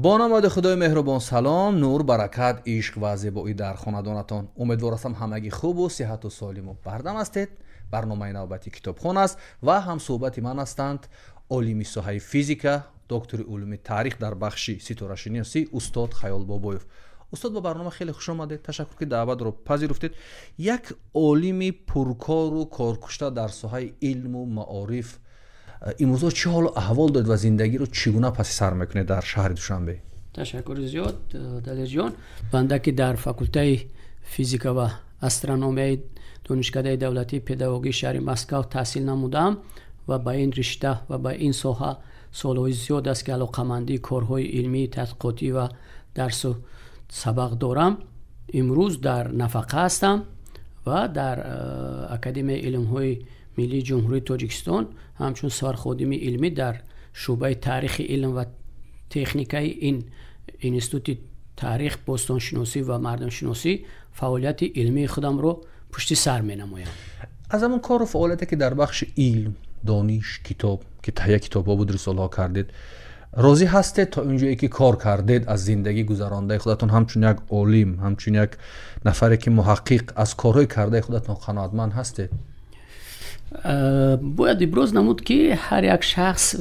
Бо номи Худои меҳрубон салом, нур, баракат, ишқ ва зебоӣ дар хонадонатон. Умедворастам ҳамагӣ хубу сиҳату солиму бардам ҳастед. Барномаи навбати китобхон аст ва ҳамсӯҳбати ман ҳастанд олими соҳаи физика, доктори улуми таърих дар бахши ситорашиносӣ устод Хаёл Бобоев. Устод, ба барнома хеле хуш омадед. Ташаккур, ки даъватро пазируфтед. Як олими пуркору коркушта дар соҳаи илму маориф имрӯзҳо чӣ ҳолу аҳвол доред ва зиндагиро чӣ гуна паси сар мекунед дар шаҳри Душанбе? Ташаккури зиёд, Далерҷон. Банда ки дар факултаи физика ва астрономияи Донишкадаи давлатии педагогии шаҳри Москав таҳсил намудаам ва ба ин ришта ва ба ин соҳа солҳои зиёд аст, ки алоқамандии корҳои илмии тадқиқотӣ ва дарсу сабақ дорам. Имрӯз дар нафақа ҳастам ва дар Академияи илмҳои миллии Ҷумҳурии Тоҷикистон ҳамчун сарходими илмӣ дар шӯъбаи таърихи илм ва техникаи ин институти таърих, бостоншиносӣ ва мардумшиносӣ фаъолияти илмии худамро пушти сар менамоям. Аз ҳамон кору фаъолияте, ки дар бахши илм, дониш, китоб, ки таҳия китобҳо буд, рисолаҳо кардед, розӣ ҳастед? То ин ҷое ки кор кардед, аз зиндагӣ гузарондаи худатон ҳамчун як олим, ҳамчун як нафаре ки муҳаққиқ, аз корҳои кардаи худатон қаноатманд ҳастед? Бояд иброз намуд, ки ҳар як шахс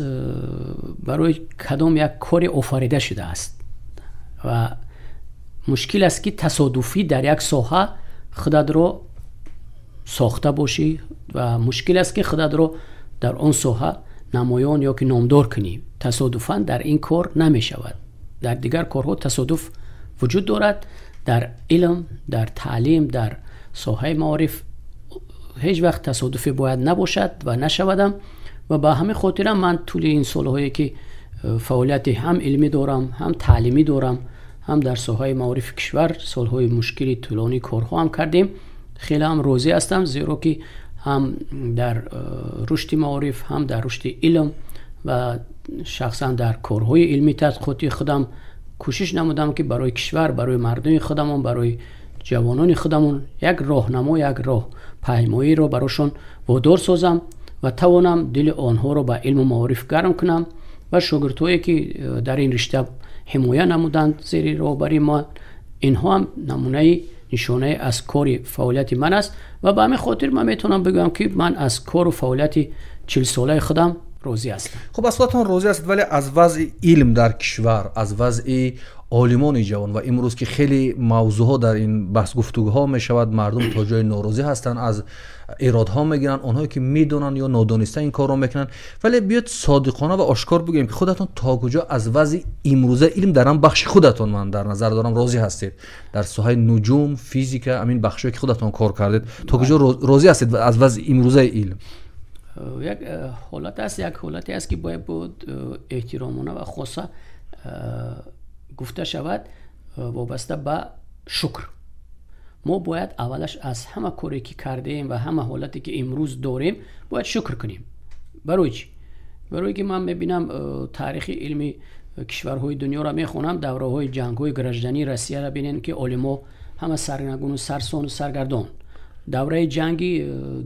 барои кадом як коре офарида шудааст ва мушкил аст, ки тасодуфӣ дар як соҳа худатро сохта бошӣ ва мушкил аст, ки худатро дар он соҳа намоён ё ки номдор кунӣ. Тасодуфан дар ин кор намешавад. Дар дигар корҳо тасодуф вуҷуд дорад, дар илм, дар таълим, дар соҳаи маориф ҳеҷ вақт тасодуфе бояд набошад ва нашавадам. Ва ба ҳамин хотирам ман тӯли ин солҳое ки фаъолияти ҳам илмӣ дорам, ҳам таълимӣ дорам, ҳам дар соҳаи маорифи кишвар солҳои мушкили тӯлонӣ корҳо ҳам кардем, хеле ҳам розӣ ҳастам, зеро ки ҳам дар рушди маориф, ҳам дар рушди илм ва шахсан дар корҳои илмӣ тадқиқотии худам кӯшиш намудам, ки барои кишвар, барои мардуми худамон, барои ҷавонони худамон як роҳнамо, як роҳ паймоиро барошон водор созам ва тавонам дили онҳоро ба илму маориф гарм кунам. Ва шогирдҳое ки дар ин ришта ҳимоя намуданд зери роҳбарии ма, инҳо ҳам намунаи нишонае аз кори фаъолияти ман аст. Ва ба ҳамин хотир ман метавонам бигӯям, ки ман аз кору фаъолияти 40-солаи худам розӣ ҳастам. Хуб, аз худатон розӣ ҳастед, вале аз вазъи илм дар кишвар, аз вазъи олимони ҷавон ва имрӯз ки хеле мавзӯъҳо дар ин баҳс гуфтугӯҳо мешавад, мардум то ҷои норозӣ ҳастанд, аз эродҳо мегиранд, онҳое ки медонанд ё нодониста ин корро мекунанд. Вале биёд содиқона ва ошкор бигӯем, ки худатон то куҷо аз вазъи имрӯза илм дар ҳам бахши худатон, ман дар назар дорам, розӣ ҳастед? Дар соҳаи нуҷум, физика, ҳамин бахшҳое ки худатон кор кардед, то куҷо розӣ ҳастед аз вазъи имрӯзаи илм? Як ҳолат аст, як ҳолате аст, ки бояд буд эҳтиромона ва хоса гуфта шавад, вобаста ба шукр. Мо бояд аввалаш аз ҳама коре ки кардаем ва ҳама ҳолате ки имрӯз дорем бояд шукр кунем. Барои чӣ? Барое ки ман мебинам, таърихи илми кишварҳои дунёро мехонам, давраҳои ҷангҳои граждании Россияро бинем, ки олимо ҳама сарнагуну сарсону саргардон. Давраи ҷанги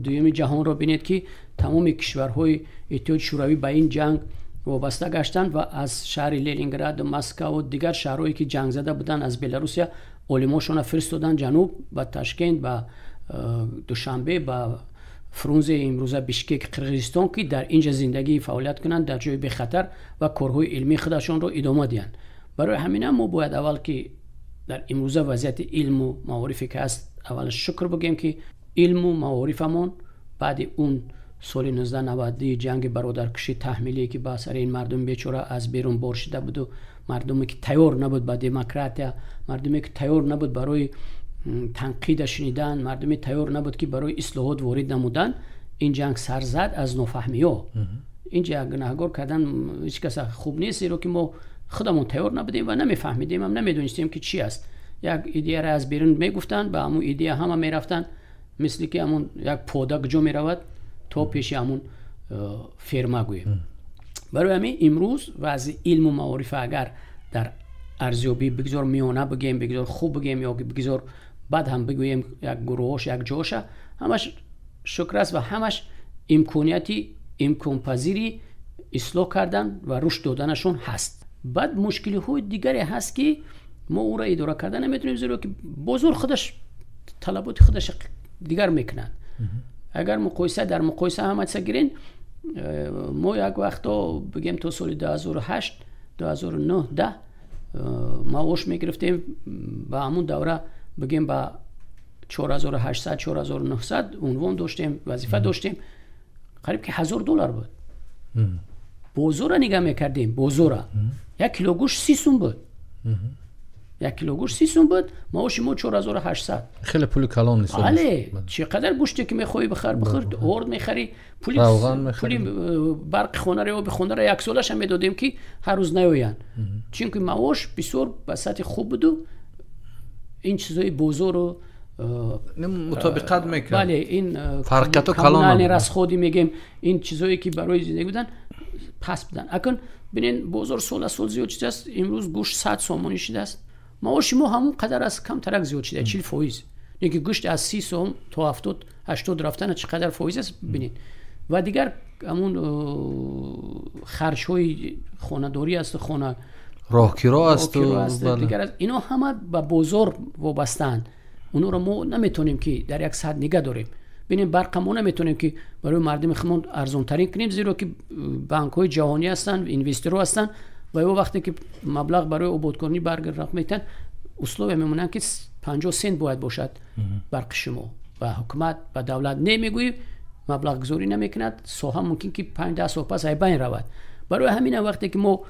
дуюми ҷаҳонро бинед, ки тамоми кишварҳои Иттиҳоди Шӯравӣ ба ин ҷанг вобаста гаштанд ва аз шаҳри Ленинграду Москаву дигар шаҳрҳое ки ҷангзада буданд, аз Беларусия олимошонро фиристоданд ҷануб, ба Ташкент, ба Душанбе, ба Фрунзе, имрӯза Бишкек, Қирғизистон, ки дар ин ҷа зиндагӣ фаъолият кунанд дар ҷои бехатар ва корҳои илмии худашонро идома диҳанд. Барои ҳаминам мо бояд аввал ки дар имрӯза вазъияти илму маорифе ки ҳаст, аввал шукр бигӯем, ки илму маорифамон баъди он соли 1990 ҷанги бародаркушӣ таҳмилие, ки ба сари ин мардуми бечора аз берун бор шида буду, мардуме ки тайёр набуд ба демократия, мардуме ки тайёр набуд барои танқида шунидан, мардуме тайёр набуд, ки барои ислоҳот ворид намудан, ин ҷанг сар зад аз нофаҳмиҳо. Ин ҷа гунаҳгор кардан ҳеҷ каса хуб нест, зеро ки мо худамон тайёр набудем ва намефаҳмидем, ҳам намедонистем, ки чӣ аст. Як идеяро аз берун мегуфтанд, ба ҳамун идея ҳама мерафтанд, мисли ки ҳамун як пода куҷо меравад, то пеши ҳамун ферма гӯем. Барои ҳамин имрӯз вазъи илму маорифа агар дар арзёбӣ, бигзор миёна бигӯем, бигзор хуб бигӯем ё бигзор бад ҳам бигӯем, як гурӯҳош, як ҷоша, ҳамаш шукр аст ва ҳамаш имконияти имконпазири ислоҳ кардан ва рушд доданашон ҳаст. Баъд мушкилиҳои дигаре ҳаст, ки мо ӯро идора карда наметавонем, зеро ки бозор худаш талаботи худаш дигар мекунад. Агар муқоиса дар муқоиса ҳама чиза гирен, мо як вақто бигем то соли 2008, 2009, 10 маош мегирифтем, ба ҳамун давра бигем ба 4800, 4900 унвон доштем, вазифа доштем, қариб ки $1000 буд. Бозора нигаҳ мекардем, бозора як кило гӯшт 30 сум буд, як кило гӯшт 30 сум буд, маоши мо 4800. Хеле пули калон нест. Бале, чӣ қадар гӯште ки мехоҳӣ бихар, бихӯр, орд мехарӣ, пули барқи хонаро, оби хонаро як солаша медодем, ки ҳар рӯз наёянд, чунки маош бисёр ба сатҳи хуб буду ин чизҳои бозору мутобиқат мекард. Бале, ин фарқиятҳо калон коммунальные расходы мегем, ин чизҳое ки барои зиндагӣ буданд паст буданд. Акун бинен, бозор сол аз сол зиёд шудааст, имрӯз гӯшт 100 сомонӣ шудааст, маоши мо ҳамон қадар аст, камтарак зиёд шуда, 40%. Лекин гӯшт аз 30 сом то 70, 80 рафтана чӣ қадар фоиз аст, бинед. Ва дигар ҳамун харҷҳои хонадорӣ аст, хона роҳкиро аст, дигар аст, ино ҳама ба бозор вобастаанд. Онҳоро мо наметавонем ки дар як сатҳ нигаҳ дорем. Бинем, барқа мо наметавонем ки барои мардуми худмон арзонтарин кунем, зеро ки банкҳои ҷаҳонӣ ҳастанд, инвесторҳо ҳастанд ва ё вақте ки маблағ барои ободкорӣ барг метиҳанд, условия мемонанд ки 50 сент бояд бошад барқи шумо. Ба ҳукумат, ба давлат намегӯӣ, маблағгузорӣ намекунад, соҳа мумкин ки 5-10 сол пас ай байн равад. Барои ҳамин вақте ки мо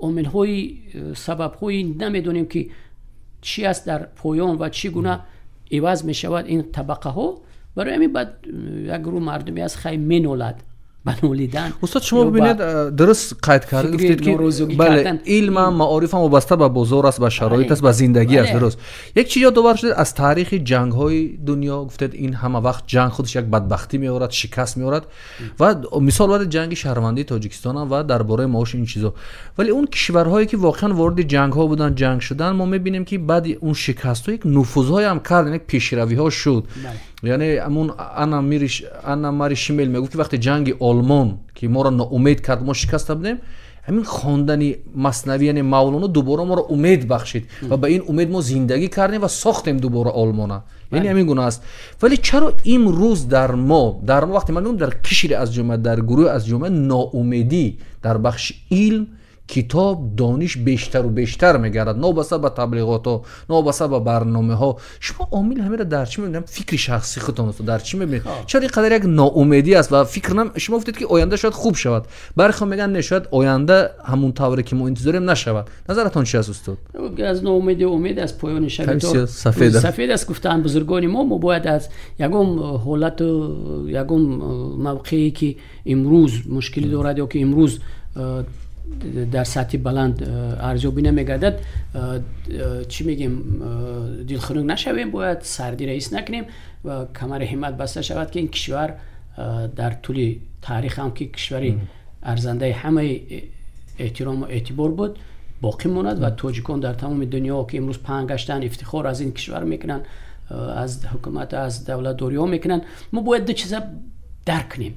омилҳои сабабҳои намедонем ки чӣ аст дар поён ва чӣ гуна иваз мешавад ин табақаҳо, барои ҳамин баъд як гурӯҳ мардуме аст, хай менолад, ба нолидан. Устод, шумо бибинед, дуруст қайд кардед, гуфтед ки бале, илмам, маорифам вобаста ба бозор аст, ба шароит аст, ба зиндагӣ аст, дуруст. Як чиз ёдовар шудед аз таърихи ҷангҳои дунё, гуфтед ин ҳама вақт ҷанг худаш як бадбахтӣ меорад, шикаст меорад ва мисол овардед ҷанги шаҳрвандии Тоҷикистонам ва дар бораи маоши ин чизо. Вале он кишварҳое ки воқеан вориди ҷангҳо буданд, ҷанг шуданд, мо мебинем ки баъди он шикастҳо як нуфузҳоям карданд, як пешравиҳо шуд. Яъне ҳамун Анна Мари Шимел мегуфт ки вақте ҷанги Олмон ки моро ноумед кард, мо шикаста будем, ҳамин хондани Маснавӣ, яъне Мавлоно, дубора моро умед бахшид ва ба ин умед мо зиндагӣ кардем ва сохтем дубора Олмона. Яъне ҳамин гуна аст. Вале чаро имрӯз дар мо вақте ман мегӯям дар кишри аз ҷомеа, дар гурӯҳ аз ҷомеа ноумедӣ дар бахши илм, китоб, дониш бештару бештар мегардад, новобаста ба таблиғотҳо, новобаста ба барномаҳо. Шумо омили ҳаминро дар чӣ мебинед? Фикри шахсии худтон аст, дар чӣ мебинед? Чаро ин қадар як ноумедӣ аст ва фикр нам шумо гуфтед ки оянда шояд хуб шавад, бархо мегӯянд не, шояд оянда ҳамун тавре ки мо интизорем нашавад. Назаратон чи аст, устод? Аз ноумедӣ умед аз поёни шаби сафед аст, гуфтаанд бузургони мо. Мо бояд аз ягон ҳолату ягон мавқее ки имрӯз мушкилӣ дорад ё ки имрӯз дар сатҳи баланд арзёбӣ намегардад, чӣ мегем, дилхунук нашавем, бояд сардиро ҳис накунем ва камари ҳиммат баста шавад, ки ин кишвар дар тӯли таърих ҳам ки кишвари арзандаи ҳамаи эҳтирому эътибор буд, боқӣ монад ва тоҷикон дар тамоми дунё ки имрӯз паҳн гаштанд, ифтихор аз ин кишвар мекунанд, аз ҳукумат, аз давлатдориҳо мекунанд. Мо бояд ду чиза дарк кунем.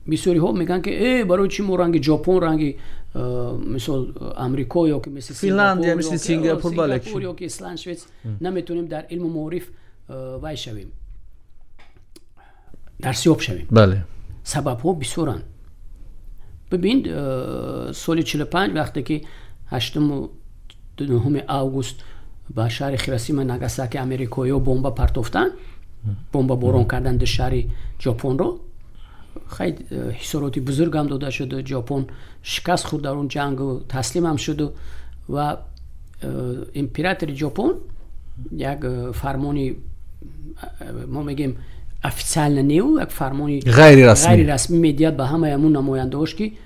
Бисёриҳо мегӯянд ки барои чӣ мо ранги Ҷопон, ранги мисол Амрико ё ки мисли Финляндия, мисли Сингапур, бале, ё ки Исланд, Швейтс наметавонем дар илму маориф вай шавем, дарсёб шавем. Бале, сабабҳо бисёранд. Бибин, соли 45 вақте ки 8-9 август ба шаҳри Хиросима, Нагасаки америкоиҳо бомба партофтанд, бомбаборон карданд ду шаҳри Ҷопонро, хай ҳисороти бузург ҳам дода шуд, Ҷопон шикаст хӯрд дар он ҷангу таслим ҳам шуду ва императори Ҷопон як фармони, мо мегем официально неу, як фармони ғайрирасмӣ медиҳад ба ҳамаи ҳамун намояндаҳош, ки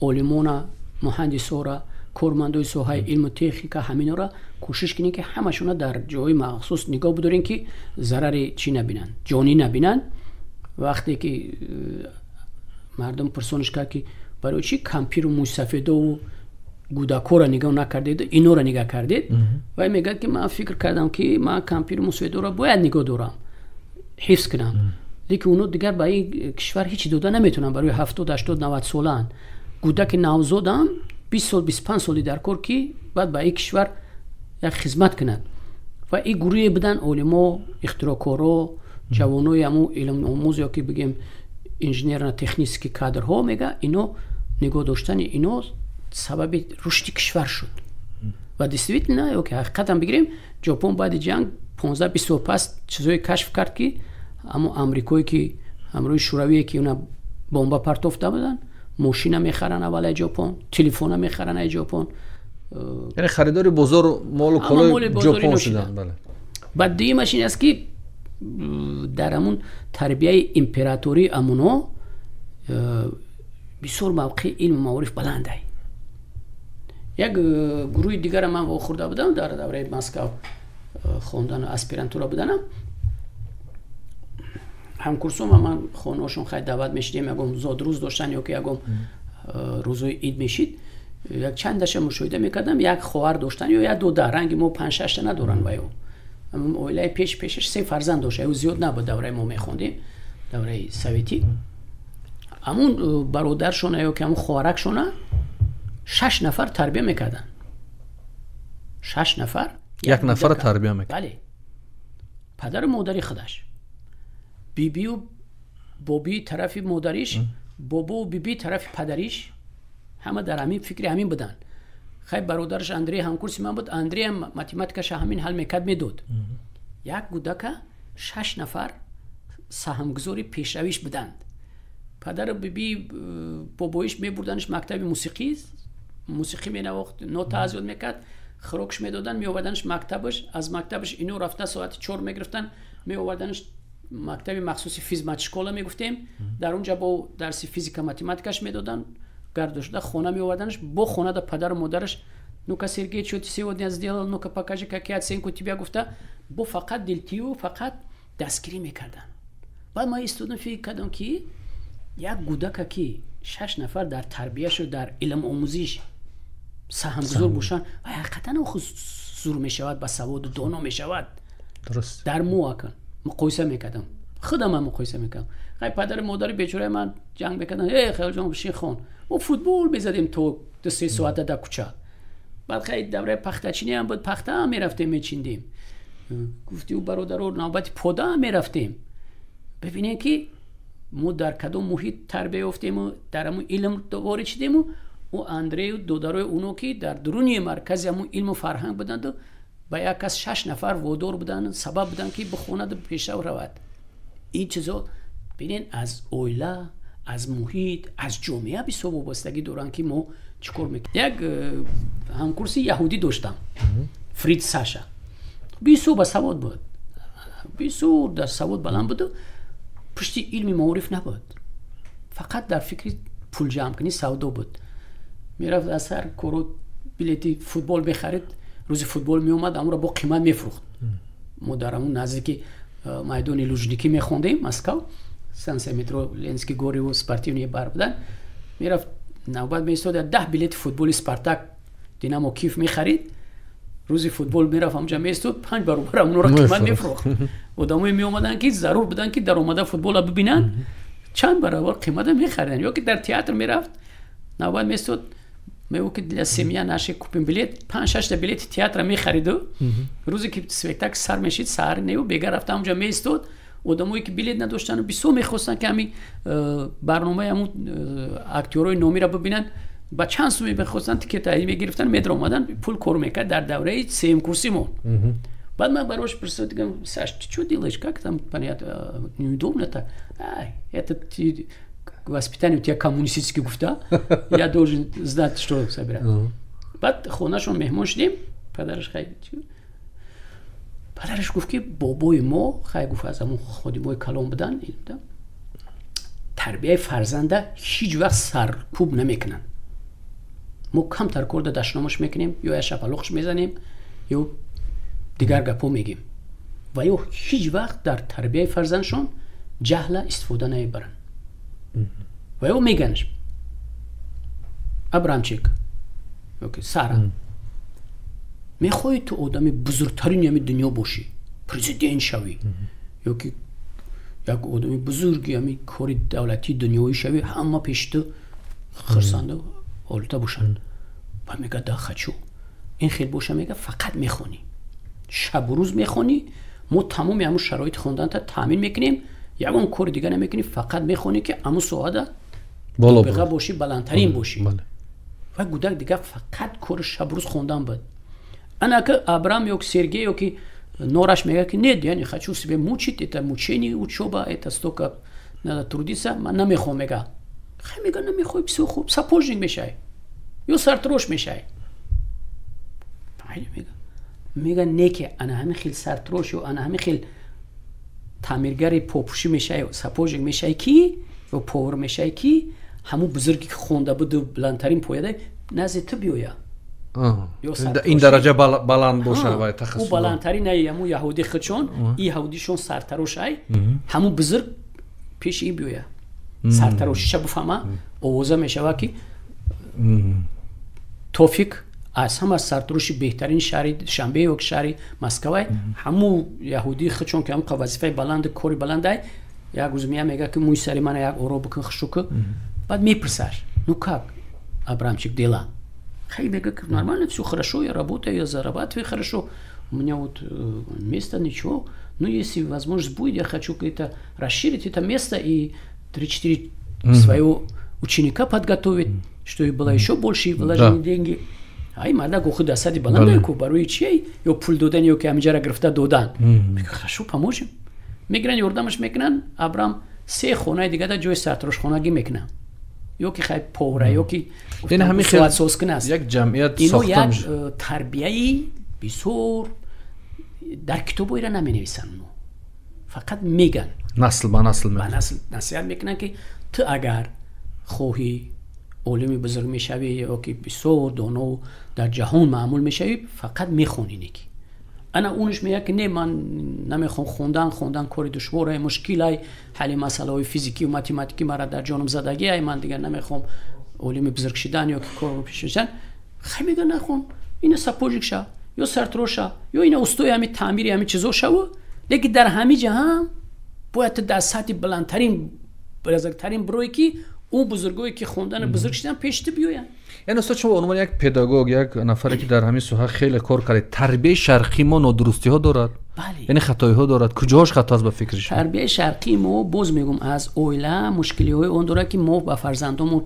олимона, муҳандисора, кормандои соҳаи илму техника, ҳаминора кӯшиш кунед, ки ҳамашона дар ҷои махсус нигоҳ бидорем, ки зарари чӣ набинанд, ҷонӣ набинанд. Вақте ки мардум пурсониш кард, ки барои чӣ кампиру мӯйсафедову гудакора нигоҳ накардед, инора нигоҳ кардед, вай мегӯяд, ки ман фикр кардам, ки ман кампиру мӯйсафедоро бояд нигоҳ дорам, ҳифз кунам, лекин оно дигар ба ин кишвар ҳеҷ дода наметавонанд, барои 70, 80, 90 солаанд. Гудаки навзодам 20 сол, 25 соли дар кор, ки баъд ба ин кишвар як хизмат кунад. Ва ин гурӯҳе буданд олимо, ихтироъкоро, ҷавонои ҳамун илмомӯз ё ки бигем инженерно-технический кадрҳо, мега, ино нигоҳ доштани ино сабаби рушди кишвар шуд. Ва действительно, ё ки ҳақиқатан бигирем, Ҷопон баъди ҷанг 15-20 сол пас чизое кашф кард, ки ҳамун Амрикое, ки ҳамроҳи Шӯравие, ки уна бомба партофта буданд, мошина мехаранд аввалаи Ҷопон, телефона мехаранд ай Ҷопон. Яъне харидори бозору молу колои Ҷопон шуданд. Баъд дуюмаш ин аст, ки дар ҳамун тарбияи императории амуно бисёр мавқеи илму маориф баландай. Як гурӯҳи дигара ман вохӯрда будам дар давраи Москав хондану аспирантура буданам. Ҳамкурсома ман хонаошон хай даъват мешидем, ягон зодрӯз доштан ё ки ягон рӯзои ид мешид, як чандаша мушоҳида мекардам. Як хоҳар доштан ё як додар, ранги мо панҷ-шашта надоранд. Ва ё оилаи пеш пешаш се фарзанд дошт, ё зиёд набуд. Давраи мо мехондем, давраи советӣ, ҳамун бародаршона ё ки ҳамун хоҳаракшона шаш нафар тарбия мекарданд, шаш нафар. Як нафара тарбия мекард? Бале, падару модари худаш, бибию бобии тарафи модариш, бобову бибии тарафи падариш, ҳама дар ҳамин фикри ҳамин буданд. Хай, бародараш Андрей ҳамкурси ман буд. Андреям математикаша ҳамин ҳал мекард, медод. Як гудака шаш нафар саҳмгузори пешравиш буданд. Падару биби, бобоиш мебурданаш мактаби мусиқӣ, мусиқӣ менавохт, нота аз ёд мекард, хӯрокш медоданд, меоварданаш мактабаш. Аз мактабаш ино рафта соати 4 мегирифтанд, меоварданаш мактаби махсуси физматшкола мегуфтем, дар он ҷа бо дарси физика, математикаш медоданд, гардошуда хона меоварданаш. Бо хонада падару модараш: «Ну-ка, Сергей, что ты сегодня сделал? Ну-ка, покажи, какие оценку у тебя», гуфта, бо фақат дилтию фақат дастгирӣ мекарданд. Баъд ман истодам, фикр кардам, ки як гудака, ки шаш нафар дар тарбияшу дар илмомӯзиш саҳмгузор бошанд, ва ҳақиқатан оху зур мешавад, ба саводу доно мешавад. Дар мо акн муқоиса мекардам, худам муқоиса мекардам. Хай, падару модари бечораи ман ҷанг мекарданд: «Э, Хаёлҷон, бишин, хон». Мо футбол мезадем то 2-3 соата дар кӯча. Баъд хай, давраи пахтачиниам буд, пахтаам мерафтем, мечиндем. Гуфти ӯ бародаро, навбати подаам мерафтем. Бибинем, ки мо дар кадом муҳит тарбия ёфтему, дар ҳамун илм ворид шидему, ӯ Андрею додарои уно, ки дар дуруни маркази ҳамун илму фарҳанг буданду, ба як кас шаш нафар водор буданд, сабаб буданд, ки бихонаду пешрав равад. Ин чизо, бинен, аз оила, аз муҳит, аз ҷомеа бисёр вобастагӣ доранд, ки мо чӣ кор мекунем. Як ҳамкурси яҳудӣ доштам, Фрид Саша, бисёр ба савод буд, бисёр дар савод баланд буду пушти илми маориф набуд, фақат дар фикри пул ҷамъкунӣ, савдо буд. Мерафт, аз ҳар кору билети футбол мехарид, рӯзи футбол меомад, амро бо қимат мефурӯхт. Мо дар ҳамун наздики майдони Лужникӣ мехондем, Москав, станция метро Ленинские горы ву Спортивный бар будан. Мерафт, навбат меистод, 10 билети футболи Спартак, Динамо Киев мехарид, рӯзи футбол мерафт, ҳамҷа меистод, панҷ баробар ҳамонро қимат мефурӯхт. Одамое меомаданд, ки зарур буданд, ки даромада футбола бибинанд, чанд баробар қимата мехариданд. Ё ки дар театр мерафт, навбат меистод, мегӯ, ки «Для семья нашей купим билет», панҷ шашта билети театра мехариду, рӯзе ки спектакл сар мешид, саҳар нею бега рафта ҳамҷа меистод. Одамое ки билет надоштану бисёр мехостанд, ки ҳамин барномаи ҳамун актёрои номиро бибинанд, ба чанд суме мехостанд, тикета мегирифтанд, медаромаданд, пул кор мекард дар давраи сеюмкурсимон. Баъд ман барош пурсидам: «Саш, ты что делаешь, как там, понятно, неудобно так?» «Это ты, воспитание у тебя коммунистический, — гуфта, — я должен знать, что собирать». Баъд хонашон меҳмон шудем. Падараш, хай, падараш гуфт, ки бобои мо, хай, гуфт, аз ҳамон ходимои калон будан, тарбияи фарзанда ҳеҷ вақт саркӯб намекунанд. Мо камтар корда дашномаш мекунем ё я шапалоқш мезанем ё дигар гапҳо мегем, ва ё ҳеҷ вақт дар тарбияи фарзандшон ҷаҳла истифода намебаранд. Ва ё меганаш: «Абрамчик ёки Сара, мехоҳӣ ту одами бузургтарини ҳами дунё бошӣ, президент шавӣ ёки як одами бузурги ҳами кори давлатии дунёӣ шавӣ, ҳама пеши ту хурсанду олуда бошанд. Ва мега да хочу. Ин хел боша, мега фақат мехонӣ, шабу рӯз мехонӣ, мо тамоми ҳамун шароити хонданта таъмин мекунем, ягон кори дига намекунӣ, фақат мехонӣ, ки ҳамун соҳада нобиға бошӣ, баландтарин бошӣ. Ва гудак дигар фақат кори шабу рӯз хондан буд. Анака Абрам ё Сергей ё ки нораш мега ки нет, я не хочу себе мучить, это мучение учёба, это столько надо трудиться, ман намехоҳам, мега. Хай, мега, намехоҳӣ, бисёр хуб, сапожник мешавӣ ё сартрош мешавӣ. Мега не, ки ана ҳамин хел сартрош ё ана ҳамин хел таъмиргари попӯшӣ мешавӣ, сапожник мешавӣ ки ё повар мешавӣ, ки ҳамун бузурге ки хонда буду баландтарин пояда назди ту биёя. Ин дараҷа баланд боша ва тахассус ӯ баландтарин ай, ҳамун яҳудӣ худшон, и яҳудишон сартарош ай, ҳамун бузург пеши ин биёя, сартарошиша бифаҳма. Овоза мешава, ки Тофик аз ҳама сартароши беҳтарини шаҳри Душанбе ё шаҳри Москвай. Ҳамун яҳудии худшон, ки ҳамун вазифаи баланду кори баландай, як рӯз мея, мега ки мӯи сари мана як оро бикун, хушук. Баъд мепурсаш: ну как, Абрамчик, дела? Хай, мега ки нормально, все хорошо, я работаю, я зарабатываю хорошо, у меня вот место ничего, ну если возможность будет, я хочу это расширить это место и 3-4 своего ученика подготовить, чтобы было еще больше вложение деньги. Ай мардак охи дастади баланда ку, барои чи ё пул додан, ё ки ҳамиҷара гирифта додан. Хорошо, поможем. Мегиранд, ёрдамаш мекунанд. Абрам се хонаи дигада ҷои сартарошхонагӣ мекунанд, ё ки хай повара, ё ки соатсозкун аст. Як ҷамъият. Ино як тарбияи бисёр дар китобҳоира наменависанд, фақат меган. Насл ба насл. Ба насл насиҳат мекунанд, ки ту агар хоҳӣ олими бузург мешавӣ ё ки бисёр доно дар ҷаҳон маъмул мешавӣ, фақат мехонӣ. Неки ана унш меяд ки не, ман намехоҳам хондан, хондан кори душворае, мушкилай, ҳалли масъалаҳои физикию математикӣ мара дар ҷонам задагиай, ман дигар намехоҳам олими бузург шидан ё ки кор пеш шидан. Хай, мега, нахон, ина сапожник ша ё сартрош ша, ё ина устои ҳами таъмири ҳами чизо шаву, лекин дар ҳами ҷа ҳам бояд ту дар сатҳи баландтарин, бузургтарин бирое, ки ӯ бузургое ки хондани бузург шидан пеши ту биёянд. Яъне, устод, шумо ба унвони як педагог, як нафаре ки дар ҳамин соҳа хеле кор кардед, тарбияи шарқии мо нодурустиҳо дорад, яъне хатоиҳо дорад? Куҷоҳош хато аст ба фикри шумо? Тарбияи шарқии мо, боз мегӯм, аз оила мушкилиҳои он дорад, ки мо ба фарзандонмон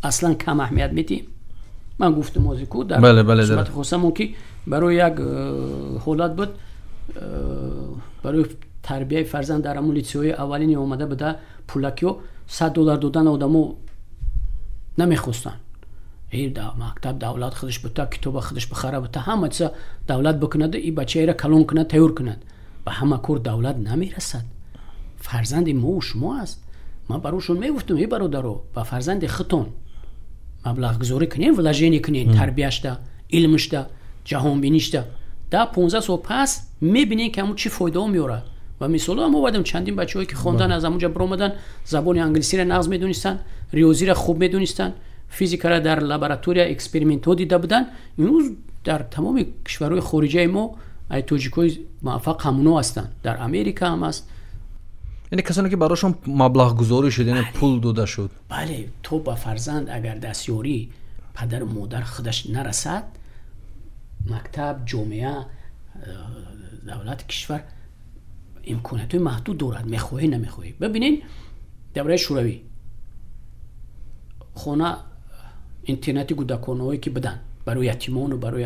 аслан кам аҳамият медиҳем. Ман гуфтам озику дар суҳбати хосамон, ки барои як ҳолат буд, барои тарбияи фарзанд дар ҳамун литсейҳои аввалини омада буда, пулакиҳо $100 додан одамо намехостанд. Мактаб давлат худаш бута, китоба худаш бихара бута, ҳама чиза давлат бикунаду и бачаеро калон кунад, тайёр кунад. Ба ҳама кор давлат намерасад. Фарзанди мову шумо аст. Ман барошон мегуфтам: эй бародаро, ба фарзанди худтон маблағгузорӣ кунем, вложение кунем тарбияшда, илмашда, ҷаҳонбинишда. 10-15 сол пас мебинем, ки ҳамун чӣ фоидаҳо меорад. Ва мисолҳо ҳам овардам, чандин бачаҳое ки хондан аз ҳамунҷа биромадан, забони англисиро нағз медонистанд, риёзиро хуб медонистанд, физикаро дар лаборатория экспериментҳо дида буданд. Имрӯз дар тамоми кишварҳои хориҷаи мо ай тоҷикҳои муваффақ ҳамуно ҳастанд, дар Америка ҳам аст. Яъне касоне ки барошон маблағгузорӣ шуд, яъне пул дода шуд. Бале, то ба фарзанд агар дастёрии падару модар худаш нарасад, мактаб, ҷомеа, давлати кишвар имкониятҳои маҳдуд дорад, мехоҳӣ, намехоҳӣ. Бибинед, давраи шӯравӣ хона интернати кӯдаконаҳое ки буданд барои ятимону барои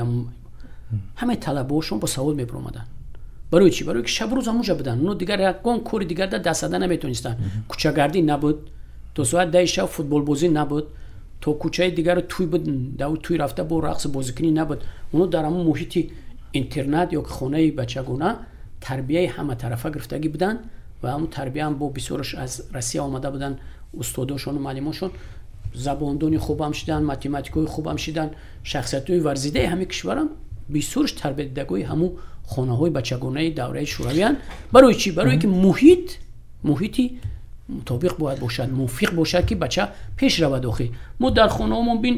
ҳамаи талабаҳошон бо савод мебиромаданд. Барои чӣ? Барои ки шабу рӯз ҳамунҷа буданд. Оно дигар ягон кори дигар да даст зада наметонистанд. Кӯчагардӣ набуд, то соат 10 шаб футболбозӣ набуд, то кӯчаи дигару тӯй буд, дав тӯй рафта бо рақсу бозикунӣ набуд. Оно дар ҳамун муҳити интернат ё ки хонаи бачагона тарбияи ҳаматарафа гирифтагӣ буданд. Ва ҳамун тарбияам бо бисёраш аз Россия омада буданд, устодошону муаллимошон забондони хубам шиданд, математикҳои хубам шиданд, шахсиятҳои варзидаи ҳамин кишварам бисёрш тарбиятдидагои ҳамун хонаҳои бачагонаи давраи шӯравиянд. Барои чӣ? Барое ки муҳит муҳити мутобиқ бояд бошад, мувофиқ бошад, ки бача пеш равад. Охир мо дар хонаҳомон бин,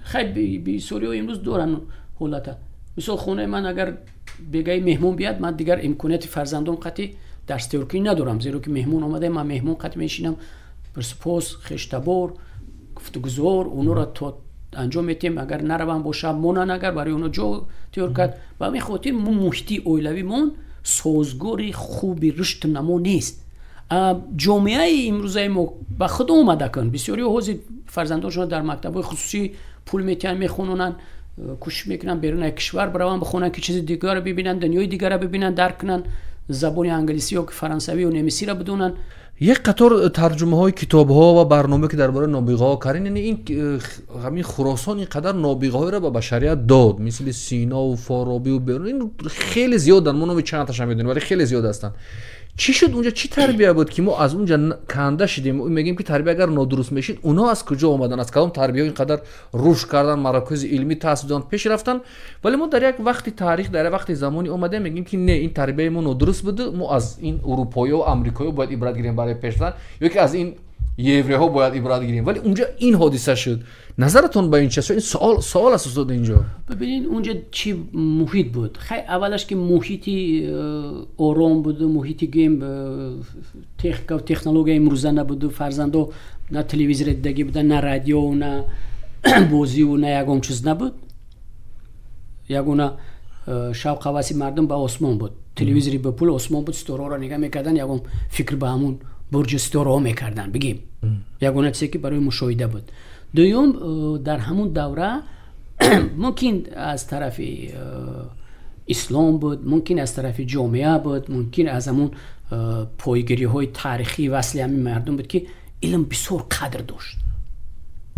хай, бисёриҳо имрӯз доранд ҳолата. Мисол, хонаи ман агар бегаи меҳмон биёд, ман дигар имконияти фарзандон қатъи дарс тайёркунӣ надорам, зеро ки меҳмон омада, ман меҳмон қат мешинам, пурсупос, хештабор, гуфтугузор, онҳоро то анҷом метиҳем. Агар наравам боша, монан, агар барои онҳо ҷо тайёр кард. Ба ҳамин хотир мо муҳити оилавимон созгори хуби рушду намо нест. Ҷомеаи имрӯзаи мо ба худ омада кун. Бисёриҳо ҳозир фарзандоншонро дар мактабҳои хусусӣ пул метиҳанд, мехононанд, кӯшиш мекунанд берун аз кишвар бираванд, бихонанд, ки чизи дигарро бибинанд, дунёи дигарро бибинанд, дарк кунанд, забони англисӣ ё ки фаронсавӣ ё немисиро бидонанд. Як қатор тарҷумаҳои китобҳо ва барномае ки дар бораи нобиғаҳо кардин, яъне ин ҳамин Хуросон ин қадар нобиғаҳоеро ба башарият дод, мисли Синову Форобиву Берун, ин хеле зиёданд, мо номи чандташа медонем, вале хеле зиёд ҳастанд. Чӣ шуд унҷа? Чӣ тарбия буд, ки мо аз унҷа канда шидем? Мегӯем, ки тарбия агар нодуруст мешид, онҳо аз куҷо омаданд, аз кадом тарбияҳо ин қадар рушд кардан, марокизи илмӣ таъсис доданд, пеш рафтанд? Вале мо дар як вақти таърих, дар як вақти замонӣ омадем, мегӯем, ки не, ин тарбияи мо нодуруст буду, мо аз ин урупоиё, амрикоиё бояд ибрат гирем барои пеш рафтан, ё ки аз ин евреҳо бояд ибрат гирем. Вале унҷа ин ҳодиса шуд. Назаратон ба ин чи аст? Ин суол аст, устод, инҷо. Бибинед, унҷа чӣ муҳит буд. Хай, аввалаш ки муҳити ором буду, муҳити гӯем техника технология имрӯза набуду, фарзандо на телевизор дидагӣ буда, на радио, на бозиву на ягон чиз набуд. Ягона шавқ ҳаваси мардум ба осмон буд. Телевизори ба пул осмон буд, ситораҳоро нигаҳ мекардан, ягон фикр ба ҳамун бурҷи ситораҳо мекардан, бигем, ягона чизе ки барои мушоҳида буд. Дуюм, дар ҳамун давра мумкин аз тарафи ислом буд, мумкин аз тарафи ҷомеа буд, мумкин аз ҳамун пойгириҳои таърихии васли ҳамин мардум буд, ки илм бисёр қадр дошт.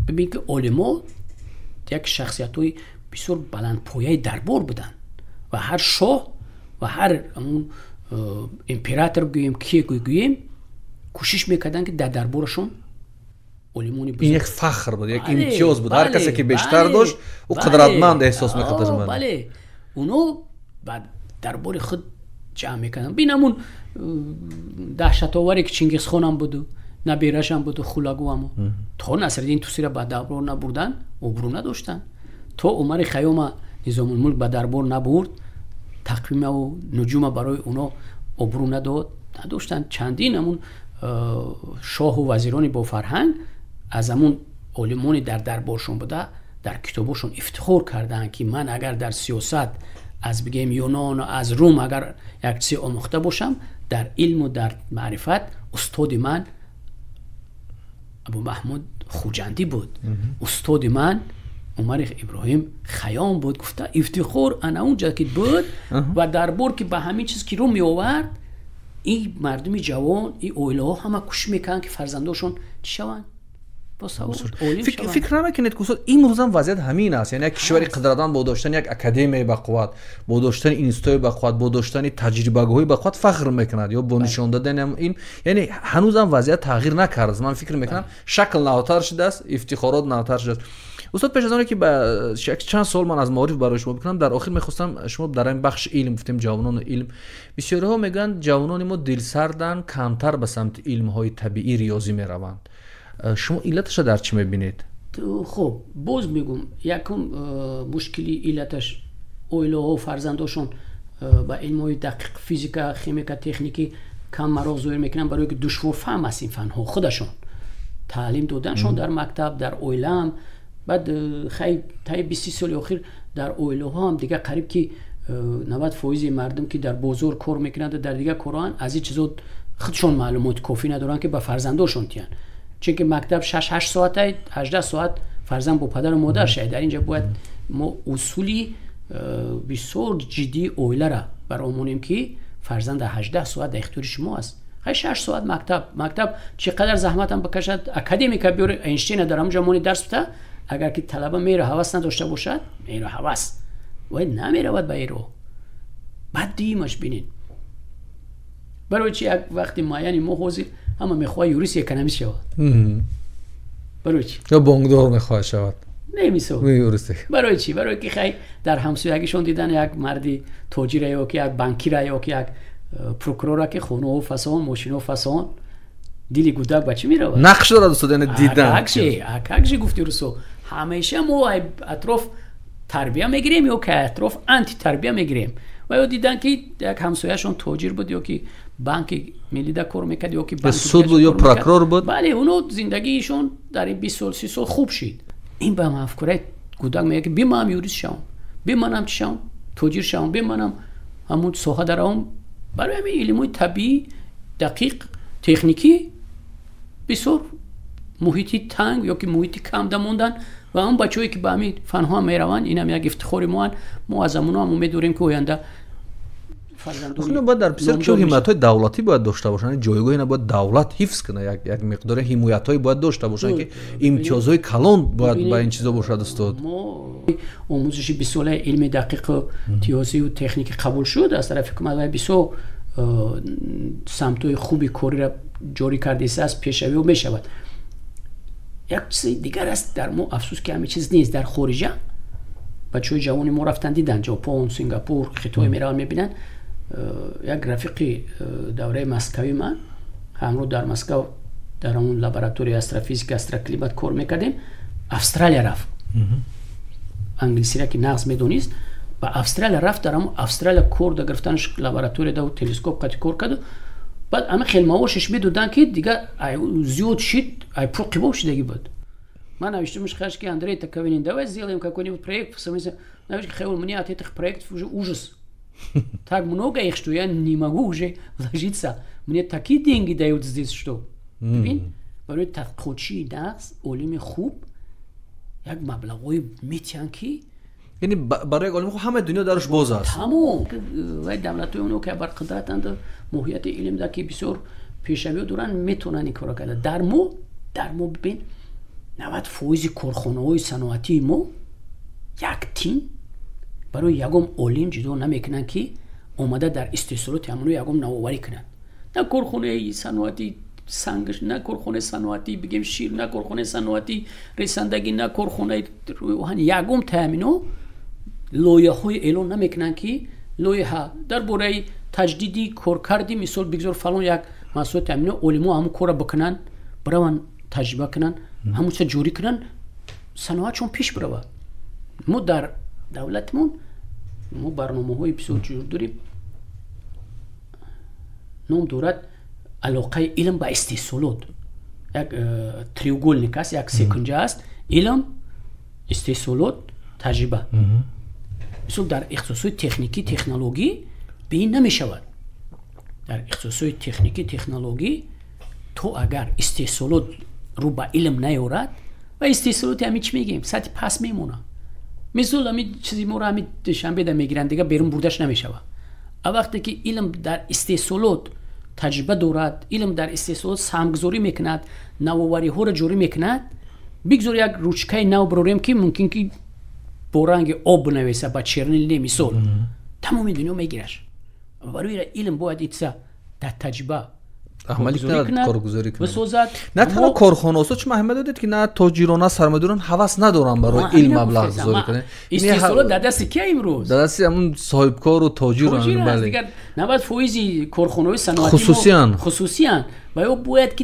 Бибин, ки олимо як шахсиятҳои бисёр баландпояи дарбор буданд ва ҳар шоҳ ва ҳар ҳамун император гӯем, ки гӯем, кӯшиш мекарданд, ки дар дарборашон олимони ин як фахр буд, як имтиёз буд. Ҳар касе ки бештар дошт, ӯ қудратманд эҳсос мекард. Бале, оно ба дарбори худ ҷамъ мекарданд. Бин, ҳамун даҳшатоваре ки Чингизхонам буду, наберашам буду, Хулагуаму, то Насриддин Тусира ба дарбор набурдан, обрӯ надоштанд. То Умари Хайёма Низомулмулк ба дарбор набурд, тақвимаву нуҷума барои оно обрӯ надод, надоштанд. Чандин ҳамун шоҳу вазирони бофарҳанг аз ҳамун олимони дар дарборшон буда дар китобошон ифтихор карданд, ки ман агар дар сиёсат аз, бигем, Юнону аз Рум агар як чизе омӯхта бошам, дар илму дар маърифат устоди ман Абу Маҳмуд Хуҷандӣ буд, устоди ман Умари Иброҳим Хаём буд, гуфта ифтихор ана унҷа ки буд. Ва дарбор ки ба ҳамин чиз ки рӯ меовард, ин мардуми ҷавон, ин оилаҳо ҳама кӯшиш мекарданд, ки фарзандошон чӣ шаванд? Фикр намекунед, ки устод, имрӯзам вазъият ҳамин аст? Яъне як кишвари қудратманд бо доштани як академияи бақувват, бо доштани институтҳои бақувват, бо доштани таҷрибагоҳҳои бақувват фахр мекунад ё бо нишон додани ин. Яъне ҳанӯзам вазъият тағйир накардааст. Ман фикр мекунам, шакл навтар шудааст, ифтихорот навтар шудааст. Устод, пеш аз оне ки ба чанд суол ман аз маориф барои шумо бикунам, дар охир мехостам шумо дар ин бахши илм, гуфтем ҷавонону илм, бисёриҳо мегӯянд, ҷавонони мо дилсарданд, камтар ба самти илмҳои табиӣ, риёзӣ мераванд. Шумо иллаташа дар чӣ мебинед? Хуб, боз мегӯм, якум мушкили иллаташ оилаҳо фарзандошон ба илмҳои дақиқ, физика, химика, техникӣ кам мароқ зоҳир мекунанд, барое ки душворфаҳм аст ин фанҳо. Худашон таълим доданшон дар мактаб, дар оилаам. Баъд хай, таи 20 соли охир дар оилаҳо ҳам дигар қариб ки 90% мардум, ки дар бозор кор мекунанд, дар дигар корҳоанд, аз ин чизо худшон маълумоти кофӣ надоранд, ки ба фарзандошон тиҳанд, чунки мактаб 6-8 соата, 18 соат фарзанд бо падару модар шавад. Дар инҷа бояд мо усули бисёр ҷиддии оилара баромонем, ки фарзанд 18 соат дар ихтиёри шумо аст. Хай, 6 соат мактаб чӣ қадар заҳматам бикашад, академика биёре, Эйнштейна дар ҳамонҷа мони дарс бита, агар ки талаба меҳру ҳавас надошта бошад, меҳру ҳавас вай намеравад ба иро. Баъд дуюмаш, бинед, барои чи як вақти муайяни мо ҳозир ҳама мехоҳад юрист, экономист шавад? Барои чи? Ё бонкдор мехоҳад шавад. Не, мисол, барои чи? Барои ки хай, дар ҳамсоягишон дидан як марди тоҷира ё ки як банкира ё ки як прокурора, ки хонаҳо фасон, мошинаҳо фасон, дили гудак ба чӣ меравад? Нақш дорад, устод, яъне дидан. Акакши гуфти русо, ҳамеша мо атроф тарбия мегирем ё ки атроф антитарбия мегирем. Ва ё дидан, ки як ҳамсояшон тоҷир буд, ё ки банки миллида кор мекард, ё ки суд буд, ё прокурор буд. Бале, оно зиндагиишон дар ин 20 сол, 30 сол хуб шид. Ин ба мафкураи кӯдак меяд, ки биманам юрист шавам, биманам чӣ шавам, тоҷир шавам, биманам ҳамун соҳа даравам. Барои ҳамин илмҳои табиӣ, дақиқ, техникӣ бисёр муҳити танг ё ки муҳити камда мондан. Ва он бачаҳое, ки ба ҳамин фанҳо мераванд, инам як ифтихори моанд. Мо аз ҳамоно ҳам умед дорем, ки оянда фарзандон бояд дар бисёр чизҳо ҳимоятҳои давлатӣ бояд дошта бошанд. Ҷойгоҳи ина бояд давлат ҳифз кунад, як миқдори ҳимоятҳое бояд дошта бошанд, ки имтиёзҳои калон бояд ба ин чизо бошад, устод. Мо омӯзиши бисолаи илми дақиқу тиёзию техникӣ қабул шуд аз тарафи ҳукумат ва бисёр самтҳои хуби кориро ҷорӣ кардааст, пешравиҳо мешавад. Як чизи дигар аст, дар мо, афсӯс, ки ҳамин чиз нест. Дар хориҷа бачаҳои ҷавони мо рафтан, дидан, Ҷопон, Сингапур, Хитой мераванд, мебинанд. Як рафиқи давраи Москави ман, ҳамроҳ дар Москав дар ҳамон лабораторияи астрофизика, астроклимат кор мекардем, Австралия рафт. Англисира ки нағз медонист, ба Австралия рафт. Дар ҳамон Австралия кор да гирифтанаш, лаборатория да телескоп қати кор карду, баъд ҳама хел маошаш медоданд, ки дигар зиёд шид, ай пул қибоб шидагӣ буд. Ман навиштамш хаш, ки Андрей Таковинин, давай сделаем какой-нибудь проект. Навишт, хел, мне от этих проектов уже ужас, так много их, что я не могу уже вложиться, мне такие деньги дают здесь, что. Бибин, барои тадқиқотчии нағз, олими хуб як маблағҳое метиҳанд, ки Яъне барои як олими хуб ҳамаи дунё дараш боз аст. Тамом. Вай давлатҳои оно, ки барқудратанд, моҳияти илмда ки бисёр пешравиҳо доранд, метавонанд ин корро карда. Дар мо бибин, 90% корхонаҳои саноатии мо як тин барои ягон олим ҷудо намекунанд, ки омада дар истеҳсолоти ҳамоно ягон навоварӣ кунанд. На корхонаи саноатӣ сангш, на корхонаи саноатӣ, бигем, шир, на корхонаи саноатӣ ресандагӣ, на корхонаи оҳан, ягон таъмино лоиҳаҳое эълон намекунанд, ки лоиҳа дар бораи таҷдиди коркарди, мисол, бигзор фалон як маҳсулоти ҳамино олимо ҳамун корро бикунанд, бираванд, таҷриба кунанд, ҳамун чиза ҷорӣ кунанд, саноатшон пеш биравад. Мо дар давлатимон мо барномаҳои бисёр ҷур дорем, ном дорад алоқаи илм ба истеҳсолот. Як треугольник аст, як секунҷа аст: илм, истеҳсолот, таҷриба. Мисол, дар ихтисосҳои техникӣ, технологӣ беин намешавад. Дар ихтисосҳои техникӣ, технологӣ то агар истеҳсолот рӯ ба илм наёрад, ва истеҳсолоти ҳамин, чӣ мегӯем, сатҳи паст мемонад. Мисол, ҳамин чизи моро ҳамин Душанбеда мегиранд, дигар берун бурдаш намешавад. А вақте ки илм дар истеҳсолот таҷриба дорад, илм дар истеҳсолот саҳмгузорӣ мекунад, навовариҳоро ҷорӣ мекунад, бигзор як ручкаи нав бирорем, ки мумкин ки бо ранги об бинависа, ба чернил не, мисол, тамоми дунё мегираш. Барои илм бояд итса дар таҷриба бисозад. На танҳо корхонаҳо, чун аҳамият додед, ки на тоҷирон, на сармоядорон ҳавас надоранд барои илм маблағгузорӣ кунанд. Истеҳсолот дар дасти кия имрӯз? Дар дасти ҳамун соҳибкору тоҷир. Дигар 90% корхонаҳои саноатӣ хусусиян. Хусусиян. Ва ё бояд ки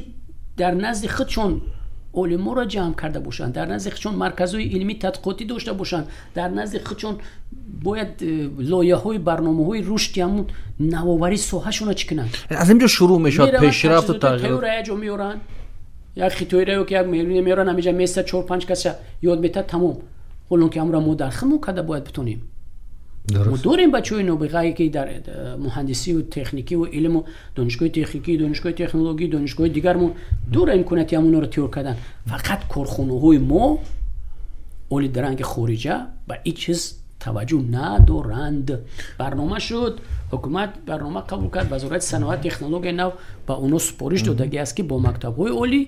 дар назди худшон олиморо ҷамъ карда бошанд, дар назди худшон марказҳои илмӣ тадқиқотӣ дошта бошанд, дар назди худшон бояд лоиҳаҳои, барномаҳои рушди ҳамун навоварӣ соҳашонро чӣ кунанд. Аз ин ҷо шурӯъ мешавад пешрафту тағйир. Як ҷо меоранд, як хитоиро ё ки як меоранд, ҳаминҷа места, чор панҷ каса ёд метад, тамом. Ҳолон ки ҳамро мо дар худмон карда бояд битонем. Мо дорем бачаҳои нобиғае, ки дар муҳандисию техникиву илму донишгоҳи техникӣ, донишгоҳи технологӣ, донишгоҳи дигармо дора имконияти ҳамонро тайёр кардан. Фақат корхонаҳои мо оли дар ранги хориҷа ба ин чиз таваҷҷӯҳ надоранд. Барнома шуд, ҳукумат барнома қабул кард, Вазорати саноат, технологияи нав ба онҳо супориш додагӣ аст, ки бо мактабҳои олӣ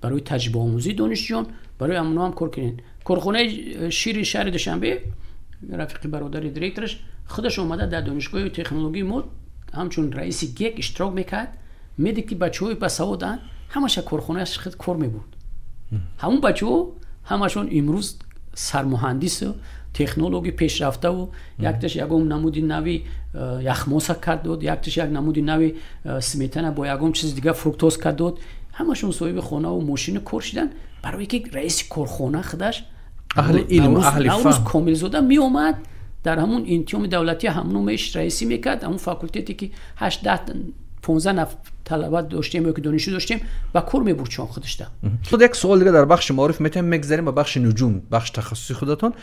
барои таҷрибаомӯзии донишҷӯён, барои ҳамоно ҳам кор кунед. Корхонаи шири шаҳри Душанбе, рафиқи бародари директораш худаш омада дар донишгоҳи технологии мо ҳамчун раиси ГЭК иштирок мекард. Медид, ки бачаҳои басаводанд, ҳамаша корхонааш худ кор мебурд. Ҳамун бачаҳо ҳамашон имрӯз сармуҳандису технологи пешрафтаву, якташ ягон намуди нави яхмоса кард дод, якташ як намуди нави сметана бо ягон чизи дигар, фруктоз кард дод. Ҳамашон соҳиби хонаву мошину кор шиданд, барое ки раиси корхона худаш аҳли илм, аҳли Наврӯз Комилзода меомад. Дар ҳамун интиҳоми давлатӣ ҳамнумеш раисӣ мекард. Ҳамун факултете ки 8, 10, 15 нафар талаба доштем ё ки донишҷӯ доштем, ба кор мебурд чон худашда. Як суол дига дар бахши маориф метавонем, мегзарем ба бахши нуҷум, бахши тахассуси худатон.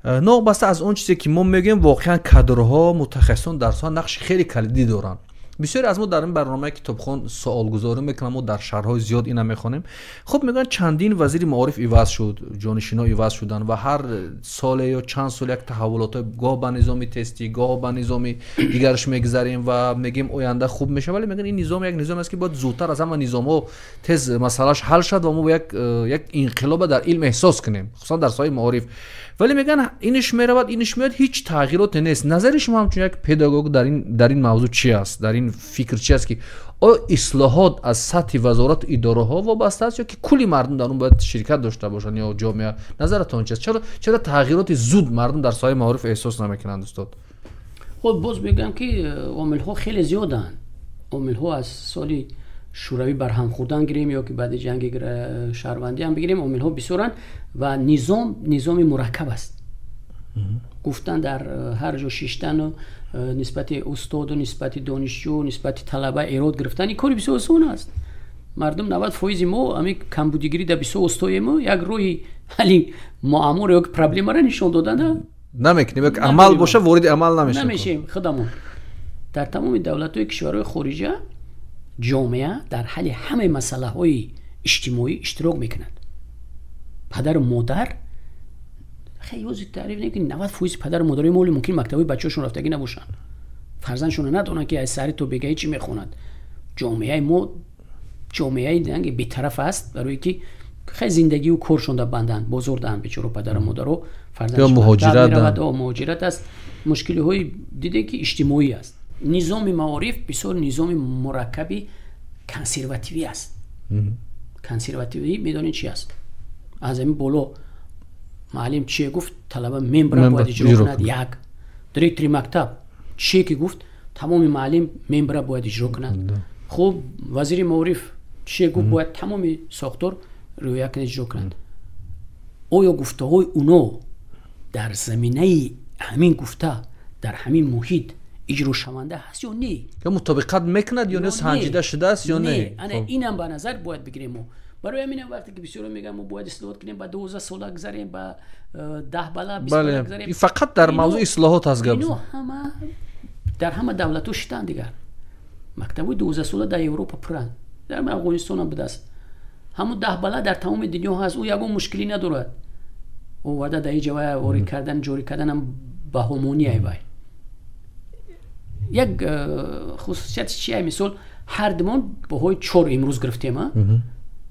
Новобаста аз он чизе ки мо мегӯем, воқеан кадрҳо, мутахассисон дар соҳа нақши хеле калидӣ доранд. Бисёре аз мо дар ин барномаи китобхон суолгузорӣ мекунам, мо дар шаҳрҳои зиёд ина мехонем. Хуб, мегӯянд, чандин вазири маориф иваз шуд, ҷонишино иваз шуданд ва ҳар соле ё чанд сол як таҳаввулотҳо, гоҳ ба низоми тестӣ, гоҳ ба низоми дигараш мегзарем ва мегӯем, оянда хуб мешавад. Вале мегӯянд, ин низом як низом аст, ки бояд зудтар аз ҳама низомҳо тез масъалааш ҳал шавад ва мо як инқилоба дар илм эҳсос кунем, хусусан дар соҳаи маориф. Вале мегӯянд, иниш меравад, иниш меояд, ҳеҷ тағйироте нест. Назари шумо ҳамчун як педагог дар ин мавзӯъ чи аст, дар ин фикр чи аст, ки оё ислоҳот аз сатҳи вазорату идораҳо вобаста аст ё ки кулли мардум дар он бояд ширкат дошта бошанд ё ҷомеа? Назаратон чи аст? Чаро тағйироти зуд мардум дар соҳаи маориф эҳсос намекунанд, устод? Хуб, боз мегӯям, ки омилҳо хеле зиёданд. Омилҳо аз соли шӯравӣ барҳам хӯрдан гирем ё ки баъди ҷанги шаҳрвандӣ ҳам бигирем, омилҳо бисёранд ва низом низоми мураккаб аст. Гуфтан, дар ҳар ҷо шиштану нисбати устоду, нисбати донишҷӯ, нисбати талаба эрод гирифтан, ин кори бисёр осон аст. Мардум, 90% мо ҳами камбудигирӣ дар бисёр устоему. Як роҳи ҳалли муамморо ё ки проблемаро нишон додана намекунем, як амал боша, вориди амал намешем. Намешем худамон. Дар тамоми давлатҳои кишварҳои хориҷа ҷомеа дар ҳалли ҳамаи масъалаҳои иҷтимоӣ иштирок мекунад. Падару модар, хеле таъриф не, ки 90% падару модарои мо мумкин мактабҳои бачаҳошон рафтагӣ набошанд, фарзандшонро надонанд, ки аз саҳари то бегаҳӣ чӣ мехонад. Ҷомеаи мо ҷомеаи бетараф аст, барое ки хеле зиндагию коршон дар банданд, бозор даҳанд бечоро падару модаро. Фарзандмуҳоҷират аст, мушкилиҳои диде, ки иҷтимоӣ аст. Низоми маориф бисёр низоми мураккаби консервативӣ аст. Консервативӣ медонед чи аст? Аз ҳамин боло муаллим чие гуфт, талаба мембра бояд иҷро кунад. Як директори мактаб чие ки гуфт, тамоми муаллим мембра бояд иҷро кунад. Хуб, вазири маориф чие гуфт, бояд тамоми сохтор риоя кунад, иҷро кунад. Оё гуфтаҳои уно дар заминаи ҳамин гуфта, дар ҳамин муҳит иҷрошаванда ҳаст ё не? Ё мутобиқат мекунад ё не, санҷида шудааст ё не? Ана инам ба назар бояд бигирем мо. Барои ҳаминам вақте ки бисёро мегӯям, мо бояд ислоҳот кунем, ба 12 сола гузарем, ба 10 бала, 20 бала гузарем. Фақат дар мавзӯи ислоҳот аст гап. Ино ҳама дар ҳама давлатҳо шитанд. Дигар мактабҳои 12 сола дар Европа пуранд, дар Афғонистонам будааст. Ҳамун 10 бала дар тамоми дунё ҳаст, ӯ ягон мушкилӣ надорад. Оварда дар иҷа вай ворид кардан, ҷорӣ карданам баҳомонияй. Вай як хусусияти чия? Мисол, ҳар димон баҳои чор имрӯз гирифтем,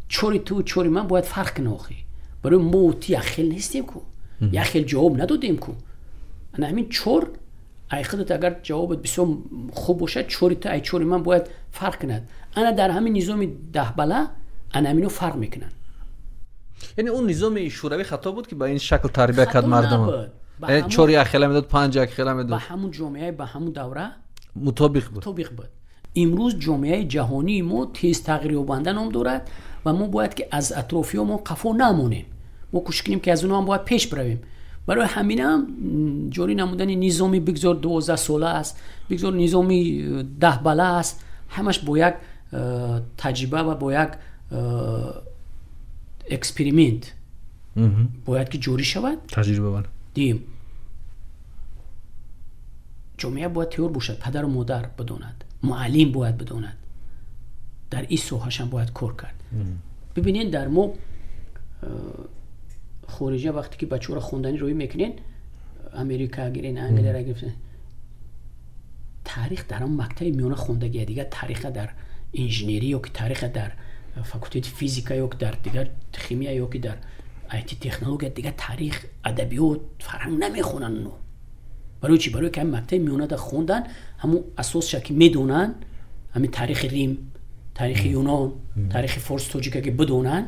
чори ту, чори ман бояд фарқ кунад. Охи, барои мо ту як хел нестем ку, як хел ҷавоб надодем ку. Ана ҳамин чор ай худат, агар ҷавобат бисёр хуб бошад, чори ту ай чори ман бояд фарқ кунад. Ана дар ҳамин низоми 10 бала ана ҳамино фарқ мекунанд. Яъне он низоми шӯравӣ хато буд, ки ба ин шакл тарбия кард мардум? Чори як хела медод, панҷ як хела медод. Ба ҳамун ҷомеа, ба ҳамун давра мутобиқ буд. Мутобиқ буд. Имрӯз ҷомеаи ҷаҳонии мо тез тағйирёбанда ном дорад ва мо бояд ки аз атрофиё мо қафо намонем. Мо кӯшиш кунем, ки аз онҳо ҳам бояд пеш биравем. Барои ҳаминам ҷорӣ намудани низоми, бигзор 12 сола аст, бигзор низоми 10 бала аст, ҳамаш бо як таҷриба ва бо як эксперимент бояд ки ҷорӣ шавад. Таҷриба. Дим ҷомеа бояд тайёр бошад, падару модар бидонад, муаллим бояд бидонад, дар ин соҳашам бояд кор кард. Бибинед, дар мо хориҷа вақте ки бачаҳоро хонданӣ роҳӣ мекунен, Америка гирен, Англияра гирифтен, таърих дар он мактаби миёна хондагия. Дигар таъриха дар инженерӣ ё ки таъриха дар факултети физика ё ки дар дигар химия ё ки дар айти технология, дигар таърих, адабиёт, фарҳанг намехонанд оно. Барои чӣ? Барои ки ҳамин мактаби миёнада хондан, ҳамун асосша ки медонанд, ҳамин таърихи Рим, таърихи Юнон, таърихи форс, тоҷика ки бидонанд,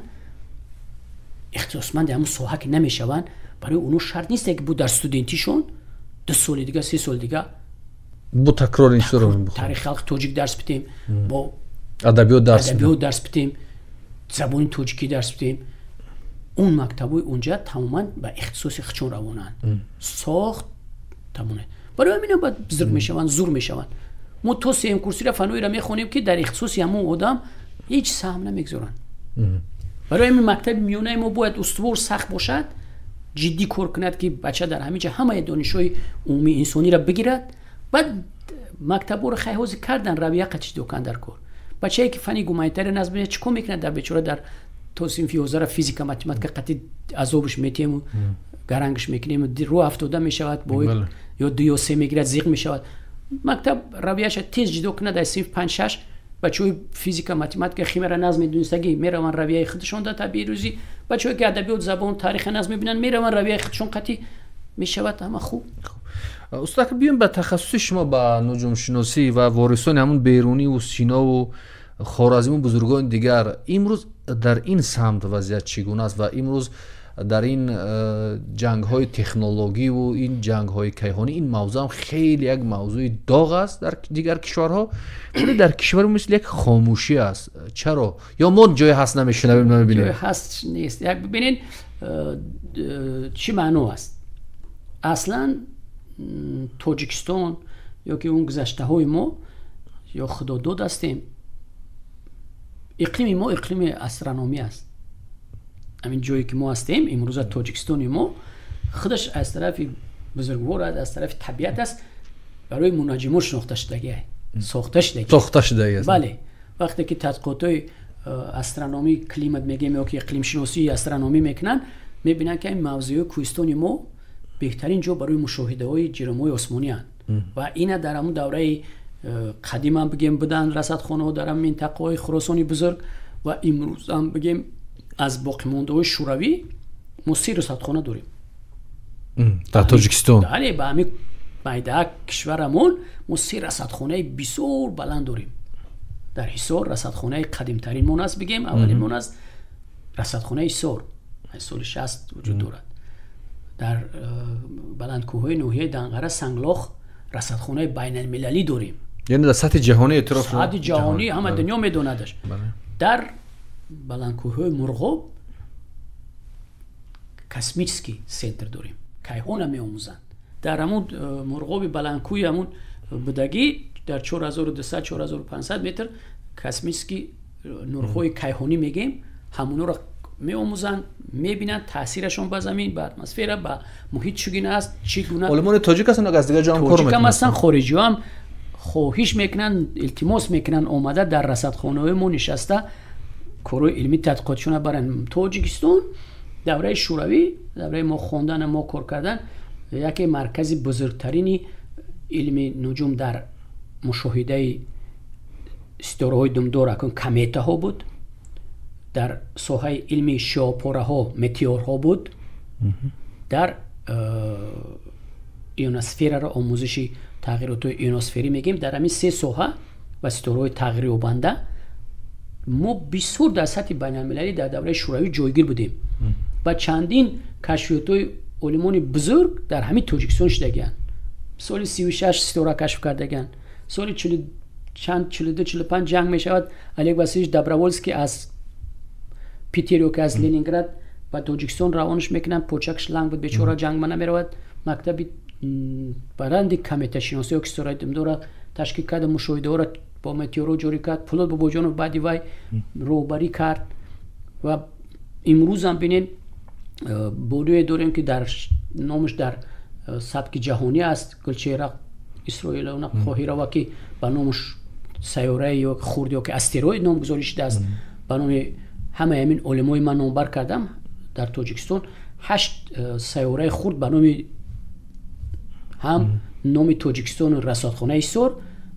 ихтисосманди ҳамун соҳа ки намешаванд, барои оно шарт несте ки бу дар студентишон 2 соли дига, 3 соли дига бу такрор ин чизро. Таърихи халқи тоҷик дарс бидем, бо адабиёт дарс. Адабиёт дарс бидем, забони тоҷикӣ дарс бидем. Он мактабҳои онҷа тамоман ба ихтисоси худшон равонанд. Сохт. Тавонед. Барои ҳамин баъд бузург мешаванд, зур мешаванд. Мо то сеюм курсиро фанҳоеро мехонем, ки дар ихтисоси ҳамон одам ҳеҷ саҳм намегузоранд. Барои ҳамин мактаби миёнаи мо бояд устувор, сахт бошад, ҷиддӣ кор кунад, ки бача дар ҳамин ҷа ҳамаи донишҳои умумии инсониро бигирад. Баъд мактабҳоро хай ҳозир кардан, равия қатиш докан дар кор. Бачае ки фани гуманитария назм мебинад, чӣ кор мекунад? Дар бечора дар то синфи 11 физика, математика қатӣ азобш метиҳему гарангш мекунем, рӯ афтода мешавад, бо ё ду ё се мегирад, зиқ мешавад. Мактаб равияша тез ҷудо кунад. Аз синфи 5-6 бачаҳои физика, математика, химияро назм медонистагӣ мераванд равияи худашон дар табии рӯзӣ. Бачаҳое ки адабиёт, забон, тариха назм мебинанд, мераванд равияи худашон, қатӣ мешавад ҳама хуб. Устод, биёем ба тахассуси шумо, ба нуҷумшиносӣ ва ворисони ҳамун Беруниву Синову Хоразму бузургони дигар. Имрӯз дар ин самт вазъият чӣ гуна аст ва имрӯз дар ин ҷангҳои технологиву ин ҷангҳои кайҳонӣ ин мавзӯъ ҳам хеле як мавзӯи доғ аст дар дигар кишварҳо, вале дар кишвари мисли як хомӯшӣ аст. Чаро? Ё мо ҷое ҳаст намешунавем, намебинем? Ҷое ҳаст нест. Як бибинед, чӣ маъно аст. Аслан Тоҷикистон ё ки он гузаштаҳои мо ё худодод ҳастем, иқлими мо иқлими астрономӣ аст. Ҳамин ҷое ки мо ҳастем имрӯза, Тоҷикистони мо худаш аз тарафи бузургвор аст, аз тарафи табиат аст, барои мунаҷҷимо шинохта шудагӣ, сохта шудагӣ, сохта шудагӣ. Бале, вақте ки тадқиқотҳои астрономӣ, климат мегӯем ё ки иқлимшиносии астрономӣ мекунанд, мебинанд, ки ин мавзеъҳои кӯҳистони мо беҳтарин ҷо барои мушоҳидаҳои ҷиромҳои осмонианд. Ва ина дар ҳамун давраи қадимам бигем буданд расадхонаҳо дар ҳамин минтақаҳои Хуросони бузург ва имрӯзам бигем аз боқимондаҳои Шӯравӣ мо се расадхона дорем дар Тоҷикистон. Бале, ба ҳамин майдаак кишварамон мо се расадхонаи бисёр баланд дорем. Дар Ҳисор расадхонаи қадимтаринмон аст, бигем аввалинмон аст, расадхонаи Ҳисор аз соли 60 вуҷуд дорад. Дар баландкӯҳҳои ноҳияи Данғара, Санглох, расадхонаи байналмилалӣ дорем. Яъне дар сатҳи ҷаҳонӣ эътироф. Сатҳи ҷаҳонӣ, ҳама дунё медонадаш. Дар баландкӯҳҳои Мурғоб космический центр дорем, кайҳона меомӯзанд. Дар ҳамун Мурғоби баландкӯҳи ҳамун будагӣ дар 4200, 4500 метр космический нурҳои кайҳонӣ мегӯем, ҳамонҳоро меомӯзанд, мебинанд таъсирашон ба замин, ба атмосфера, ба муҳит чӣ гуна аст, чӣ гуна. Олимони тоҷик ҳастанд, аз дигар ҷо ҳам кор тоҷикам ҳастанд, хориҷиҳо ҳам хоҳиш мекунанд, илтимос мекунанд, омада дар расадхонаҳои мо нишаста корҳои илмӣ тадқиқотшона баранд. Тоҷикистон давраи Шӯравӣ, давраи мо хондану мо кор кардан, яке маркази бузургтарини илми нуҷум дар мушоҳидаи ситораҳои думдор, акун кометаҳо буд, дар соҳаи илми шиҳобпораҳо, метеорҳо буд, дар ионосфераро омӯзиши тағйиротҳои ионосферӣ мегӯем. Дар ҳамин се соҳа ва ситораҳои тағйирёбанда мо бисёр дар сатҳи байналмилалӣ дар давраи Шӯравӣ ҷойгир будем ва чандин кашфиётҳои олимони бузург дар ҳамин Тоҷикистон шудагианд. Соли 36 ситора кашф кардагианд. Соли чанд, 42, 45 ҷанг мешавад, Олег Васильевич Добровольский аз Питер ё ки аз Ленинград ба Тоҷикистон равонаш мекунанд. Почакш ланг буд, бечора, ҷанг ма намеравад. Мактаби баланди кометашиносӣ ё ки ситораи думдора ташкил карда, мушоҳидаҳоро бо метеорҳо ҷорӣ кард. Пулод Бобоҷонов баъди вай роҳбарӣ кард. Ва имрӯзам бинед, болӯе дорем, ки дар номаш дар сабки ҷаҳонӣ аст, Гулчеҳра Исроиловна Қоҳирова, ки ба номаш сайёрае ё хурд ё ки астероид номгузорӣ шудааст. Ба номи ҳамаи ҳамин олимои ман номбар кардам, дар Тоҷикистон ҳашт сайёраи хурд ба номи ҳам номи Тоҷикистону расадхонаи Ҳисор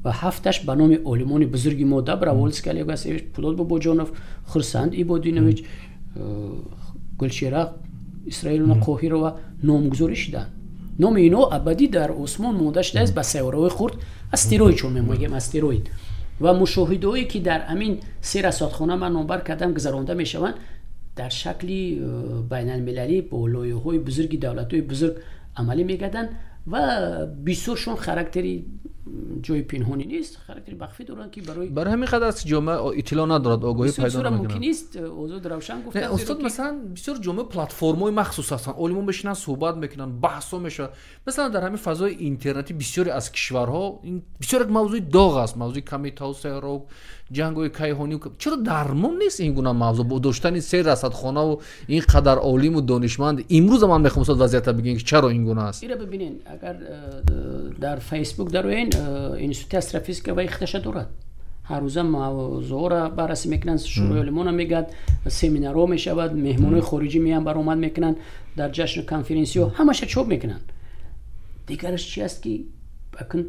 ва ҳафташ ба номи олимони бузурги мо: Добровольский Олег Васильевич, Пулод Бобоҷонов, Хурсанд Ибодинович, Гулшера Исроиловна Қоҳирова номгузорӣ шуданд. Номи ино абадӣ дар осмон монда шудааст ба сайёраҳои хурд, астероид чун мегӯем, астероид. Ва мушоҳидаҳое ки дар ҳамин се расадхона ман номбар кардам гузаронда мешаванд, дар шакли байналмилалӣ бо лоиҳаҳои бузурги давлатҳои бузург амалӣ мегарданд ва бисёршон характери ҷои пинҳонӣ нест, характери махфӣ доранд, ки барои ҳамин қадар аст, ҷомеа иттилоъ надорад, огоҳӣ пайдо намекунад. Мумкин нест озод равшан гуфтан. Устод, масалан, бисёр ҷомеа платформаҳои махсус ҳастанд, олимон мешинанд, суҳбат мекунанд, баҳсҳо мешавад. Масалан, дар ҳамин фазои интернетӣ бисёре аз кишварҳо ин бисёр як мавзӯи доғ аст, мавзӯи комитаҳо, сайёраҳо, ҷангҳои кайҳонӣ. Чаро дар мо нест ин гуна мавзӯъ? Бо доштани се расадхонаву ин қадар олиму донишманд, имрӯза ман мехоҳам, устод, вазъията бигӯем, ки чаро ин гуна аст. Ира бибинед, агар дар Фейсбук дароен, Институти астрофизика вай хидаша дорад, ҳар рӯза мавзӯъро баррасӣ мекунанд, шӯрои олимона мегӯяд, семинарҳо мешавад, меҳмонои хориҷӣ меянд, баромад мекунанд дар ҷашну конференсиҳо, ҳамаша чоп мекунанд. Дигараш чи аст, ки акн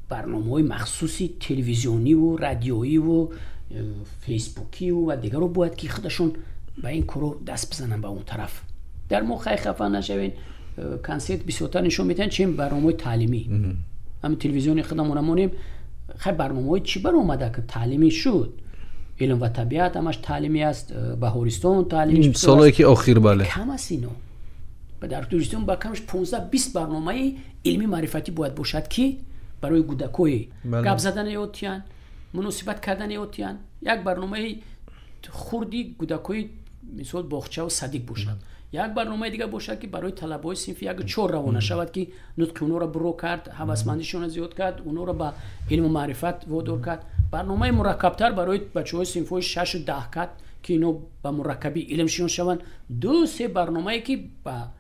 барномаҳои махсуси телевизиониву радиоиву фейсбукиву ва дигаро бояд, ки худашон ба ин коро даст бизананд ба он тараф. Дар мо, хай, хафа нашавед, консерт бисёртар нишон медиҳанд, чем барномаҳои таълимӣ. Ҳамин телевизиони худамона монем, хай, барномаҳои чӣ баромада, ки таълимӣ шуд? Илм ва табиат ҳамаш таълимӣ аст, Баҳористон таълимӣ. Солое ки охир, бале. Кам аст ино. Дар Тоҷикистон ба камаш 15-20 барномаи илмӣ маърифатӣ бояд бошад, ки барои кӯдакҳои гап задана ёд тиҳанд, муносибат кардана ёд тиҳанд. Як барномаи хурди кӯдакҳои, мисол, боғчаву садик бошад, як барномаи дигар бошад, ки барои талабаҳои синфи яку чор равона шавад, ки нутқи онҳоро буро кард, ҳавасмандишонро зиёд кард, онҳоро ба илму маърифат водор кард. Барномаи мураккабтар барои бачаҳои синфҳои 6-у 10 кард, ки ино ба мураккабии илм шинос шаванд. Ду се барномае, ки ба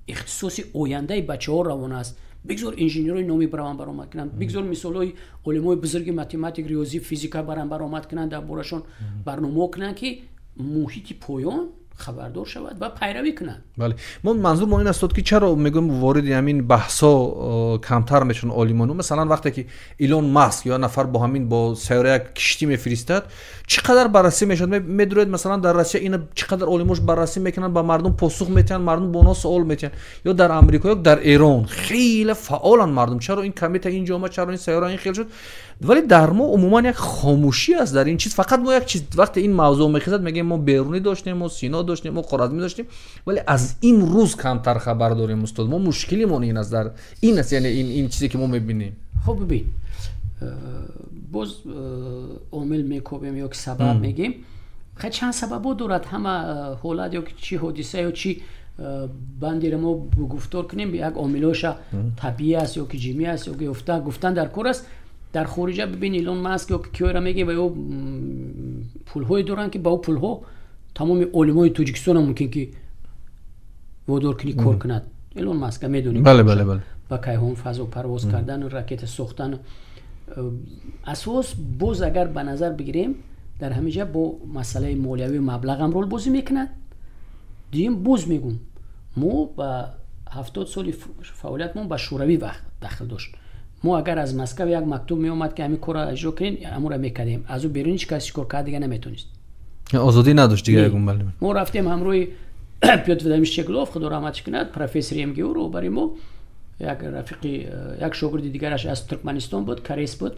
ихтисоси ояндаи бачаҳо равона аст. Бигзор инженерҳои номӣ бараванд, баромад кунанд, бигзор мисолҳои олимои бузурги математик, риёзӣ, физика баранд, баромад кунанд, дар борашон барномаҳо кунанд, ки муҳити поён хабардор шавад ва пайравӣ кунад. Бале, мо манзур мо ин аст, ки чаро мегӯем, вориди ҳамин баҳсҳо камтар мешаванд олимону. Масалан, вақте ки Илон Маск ё нафар бо ҳамин бо сайёра як киштӣ мефиристад, чӣ қадар баррасӣ мешавад? Медуред, масалан, дар Россия ина чӣ қадар олимош баррасӣ мекунанд, ба мардум посух метиҳанд, мардум бо онҳо суол метиҳанд. Ё дар Амрико, ё дар Эрон хеле фаъоланд мардум. Чаро ин комета инҷо омад, чаро ин сайёра ин хел шуд? Вале дар мо умуман як хомӯшӣ аст дар ин чиз. Фақат мо як чиз, вақте ин мавзӯъ мехезад, мегӯем, мо Берунӣ доштем, мо Сино доштем, мо Хоразмӣ доштем, вале аз ин рӯз камтар хабар дорем. Устод, мо мушкилимон ин аст, дар ин аст, яъне ин чизе ки мо мебинем. Хуб, бибин, боз омил мекобем ё ки сабаб мегем. Хай, чанд сабабҳо дорад ҳама ҳолат, ё ки чӣ ҳодиса ё чӣ бандеро мо гуфтор кунем, як омилҳоша табиӣ аст ё ки ҷимӣ аст, ё ки ёфта гуфтан дар кор аст. Дар хориҷа бибин, Илон Маск ё киёра мегем, ва ё пулҳое доранд, ки ба ӯ пулҳо тамоми олимои Тоҷикистона мумкин ки водор кунӣ кор кунад. Илон Маска медонӣ. Бале, бале, бале. Ба кайҳон, фазо парвоз кардану ракета сохтану. Асос боз агар ба назар бигирем, дар ҳамин ҷа бо масъалаи молиявию маблағам ролбозӣ мекунад. Дуюм, боз мегӯм, мо ба 70 соли фаъолиятмон ба Шӯравӣ вақт дахл дошт. Мо агар аз Москав як мактуб меомад, ки ҳамин корро иҷро кунед, ҳамонро мекардем. Аз ӯ берун ҳеҷ кас кор кард дига наметонист. Озодӣ надошт дига ягон, бале. Мо рафтем ҳамроҳи Пётр Владимирович Щеглов, худо раҳматш кунад, профессори МГУ, роҳбари мо, як рафиқи, як шогирди дигараш аз Туркманистон буд, корейс буд,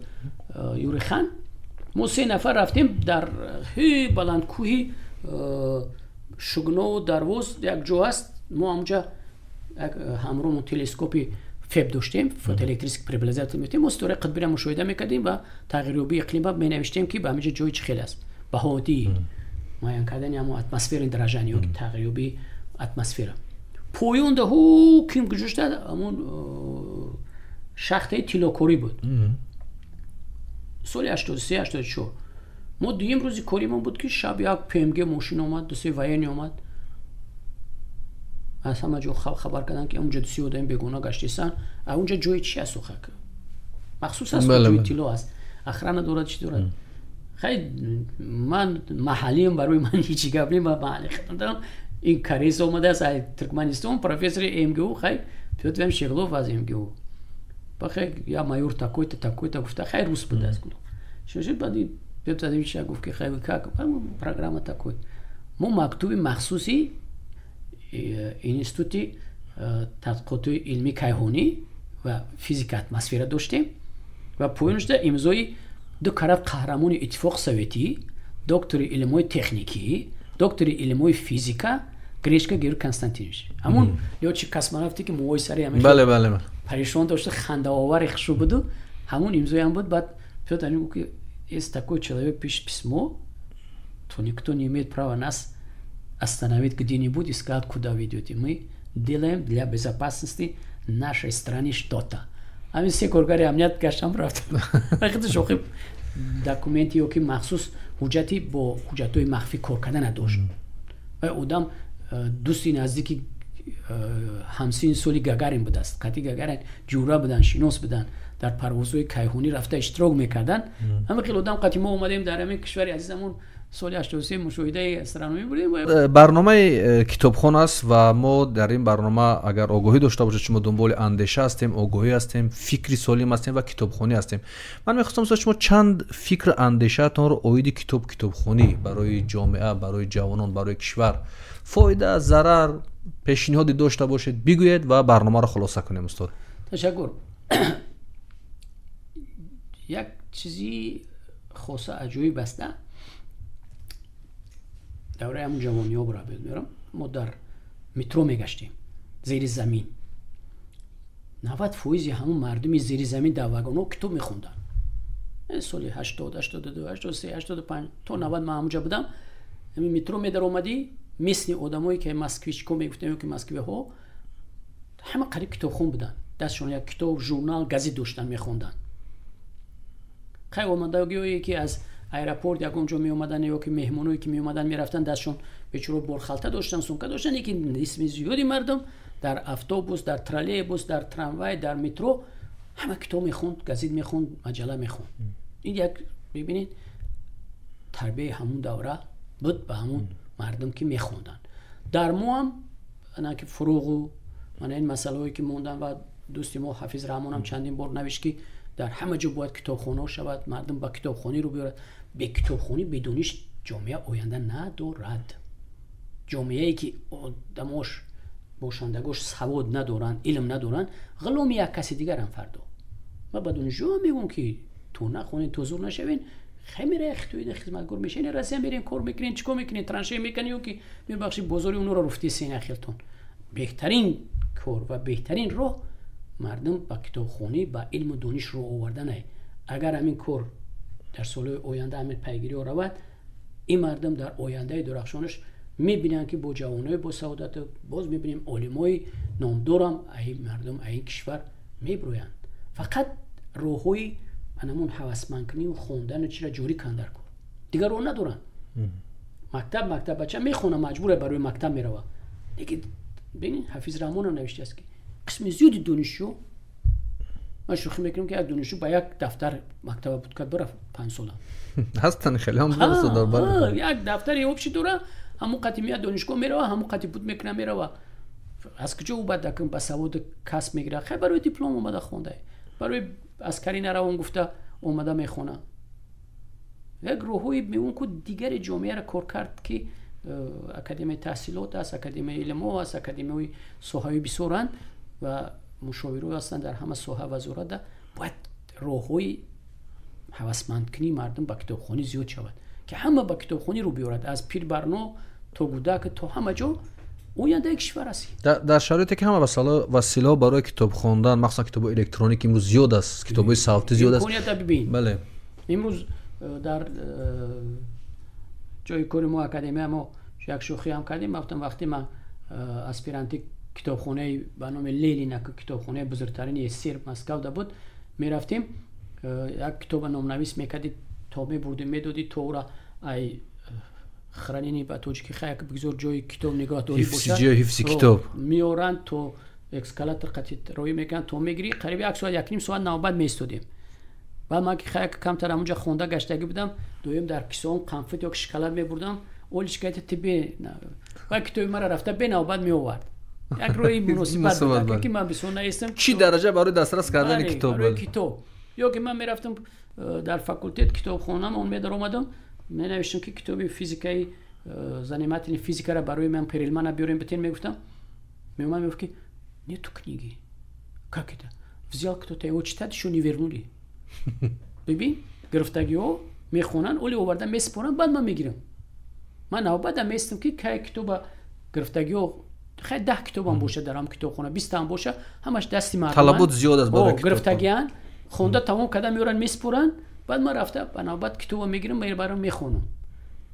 Юрий Хан. Мо се нафар рафтем, дар хеле баландкӯҳи Шугнову Дарвоз як ҷо аст, мо ҳамонҷа як ҳамроҳмон телескопи ФЭП доштем, фотоэлектрический преобразователь мегуфтем. Мо ситораи қутбиро мушоҳида мекардем ва тағйирёбии иқлимро менавиштем, ки ба ҳаминҷа ҷои чӣ хел аст, баҳодии муайян кардани ҳамон атмосфераи дрожание ё ки тағйирёбии атмосфера. Поёнда ҳу ким гузошта, ҳамон шахтаи тиллокорӣ буд. Соли 83, 84. Мо дуюм рӯзи коримон буд, ки шаб як ПМГ мошин омад, дусе военный омад, аз ҳама ҷо хабар карданд, ки онҷо дуси одами бегуна гаштисан. А онҷа ҷои чи аст охак? Махсус аст, ҷои тилло аст, охрана дорад, чӣ дорад. Хай, ман маҳаллиам, барои ман ҳеҷ гап не, ман маҳалли хидмат дорам. Ин корейс омадааст аз Туркманистон, профессори МГУ, хай, Пётр Щеглов аз МГУ. Бахай, я майор такой-то, такой-то, гуфта, хай, рус будааст. Шошид, баъди Пётр Владимирович гуфт, ки хай, как программа такой. Мо мактуби махсуси институти тадқиқоти илмии кайҳонӣ ва физика атмосфера доштем ва поён шуда имзои ду карат қаҳрамони Иттифоқ Советӣ, доктори илмҳои техникӣ, доктори илмҳои физика Грешка Георгий Константинович, ҳамун ё чи космонавте, ки мӯҳои сари бале, бале. Парешон дошта, хандаовари хушрӯ буду, ҳамун имзоям буд. Баъд Пётр Андреевич гуфт, ки если такой человек пишет письмо, то никто не имеет права нас остановить где-нибудь и сказать, куда вы идете. Мы делаем для безопасности нашей страны что-то. Ҳамин се коргари амният гаштам, рафтам. Вақти шохи документи ё ки махсус ҳуҷҷати бо ҳуҷҷатҳои махфӣ кор карда надошт. Ва одам дӯсти наздики ҳамсини соли Гагарин будааст. Қати Гагарин ҷура буданд, шинос буданд, дар парвозҳои кайҳонӣ рафта иштирок мекарданд. Ҳама хел одам қати мо омадем, дар ҳамин кишвари азизамон соли 83 мушоҳидаи астрономӣ будем. Барномаи китобхон аст ва мо дар ин барнома, агар огоҳӣ дошта бошед, шумо дунболи андеша ҳастем, огоҳӣ ҳастем, фикри солим ҳастем ва китобхонӣ ҳастем. Ман мехостам, устод, шумо чанд фикр андешаатонро оиди китоб, китобхонӣ барои ҷомеа, барои ҷавонон, барои кишвар, фоида, зарар, пешниҳоде дошта бошед, бигӯед ва барномаро хулоса кунем, устод. Ташаккур. Як чизи хоса аҷоиб аст. Давраи ҳамун ҷавониҳо бора бед меорам. Мо дар метро мегаштем зери замин. 90% ҳамун мардуми зери замин дар вагонҳо китоб мехонданд. Соли 80, 82, 83, 85 то 90 ман ҳамунҷа будам. Ҳамин метро медаромадӣ, мисли одамое ки москвичко мегуфтем, ки москвиҳо ҳама қариб китобхон буданд. Дастшон як китоб, журнал, газет доштанд, мехонданд. Хай, омадагиое ки аз аэропорт ягон ҷо меомаданд ё ки меҳмоное ки меомаданд, мерафтанд, дастшон бечуро борхалта доштанд, сумка доштанд. Лекин нисми зиёди мардум дар автобус, дар троллейбус, дар трамвай, дар метро ҳама китоб мехонд, газет мехонд, маҷалла мехонд. Ин як, бибинед, тарбияи ҳамун давра буд ба ҳамун мардум, ки мехонданд. Дар мо ҳам ана ки фуруғу мана ин масъалаҳое ки монданд ва дӯсти мо Ҳафиз Раҳмонам чандин бор навишт, ки дар ҳама ҷо бояд китобхонаҳо шавад, мардум ба китобхонӣ рӯ биёрад. Бе китобхонӣ, бе дониш ҷомеа оянда надорад. Ҷомеае ки одамош, бошандагош савод надоранд, илм надоранд, ғуломи як каси дигарам. Фардо ман ба донишҷӯ мегӯм, ки то нахонед, то зур нашавен, хай мерая хитоида хизматгор мешавен, Россия мерем, кор мекунен, чӣ кор мекунен, траншея мекунен ё ки, мебахши, бозори онро руфти сена хелтон. Беҳтарин кор ва беҳтарин роҳ мардум ба китобхонӣ, ба илму дониш рӯ оварданае. Агар ҳамин кор дар солҳои оянда ҳамин пайгириҳо равад, ин мардум дар ояндаи дурахшонаш мебинанд, ки бо ҷавонои босаодату боз мебинем, олимои номдорам аи мардум, аи кишвар мебироянд. Фақат роҳҳои анамун ҳавасмандкунию хондану чира ҷорӣ кунанд дар кор, дигар роҳ надоранд. Мактаб бача мехона, маҷбуре, барои мактаб мерава. Лекин бинед, Ҳафиз Раҳмонам навиштааст, ки қисми зиёди донишҷӯ, ман шӯхӣ мекунам, ки як донишҷӯ ба як дафтар мактаба буд кард, барафт 5 сола. Ҳастанд хеле ҳам. Як дафтари общий дора, ҳамун қати меяд донишгоҳ мерава, ҳамун қати буд мекуна, мерава. Аз куҷо ӯ баъд ба саводу касб мегирад? Хай, барои диплом омада хонда, барои аскарӣ наравон гуфта омада мехона. Як роҳҳои меон ку дигари ҷомеаро кор кард, ки академияи таҳсилот аст, академияи илмҳо аст, академияҳои соҳавӣ бисёранд ва мушовирҳо ҳастанд дар ҳама соҳа. Вазората бояд роҳҳои ҳавасмандкунии мардум ба китобхонӣ зиёд шавад, ки ҳама ба китобхонӣ рӯ биёрад, аз пир барно то гудак, то ҳама ҷо. Ояндаи кишвар аст. Дар шароите ки ҳама василаҳо барои китоб хондан, махсусан китобҳои электроник имрӯз зиёд аст, китобҳои савтӣ зиёд аст. Имконията бибин. Бале. Имрӯз дар ҷои кори мо, академия мо, як шӯхӣ ҳам кардем. Гуфтам, вақте ман аспиранти китобхонаи ба номи Ленина, китобхонаи бузургтарини СССР Москавда буд, мерафтем, як китоба номнавис мекардӣ, то мебурдӣ, медодӣ, то ӯра ай хранение, ба тоҷики хай бигзор ҷои китоб нигоҳдорӣ бошад, ҳифзи китоб. Меоранд, то эскалатор қати роӣ мекунанд, то мегирӣ, қариби як соат, якним соат навбат меистодем. Баъд ман ки хай камтар ҳамунҷа хонда гаштагӣ будам, доим дар кисоам конфет ё шоколад мебурдам. Олечка, это тебе. Ва китоби мара рафта бенавбат меовард. Як роҳи муносибат буд, ки ман бисёр наистам. Чӣ дараҷа барои дастрас кардани китоб. Барои китоб. Ё ки ман мерафтам дар факултет, китобхонам он медаромадам, менавиштам, ки китоби физикаи занимательный физикара барои ман Перелмана биёрем, битен, мегуфтам. Меомад, мегуфт, ки нету книги. Как это? Взял кто-то его, читать, ещё не вернули. Бибин, гирифтагиҳо мехонанд, оли оварда месупоранд, баъд ман мегирам. Ман навбатам местам, ки кай китоба гирифтагиҳо. Хай, 10 китобам бошад дар ҳам китобхона, 20 ҳам боша, ҳамаш дасти мардум. Талабот зиёд аст барои китоб. Гирифтагиан, хонда тамом карда меоранд, месупоранд. Баъд ман рафта ба навбат китоба мегирам, мебарам, мехонам.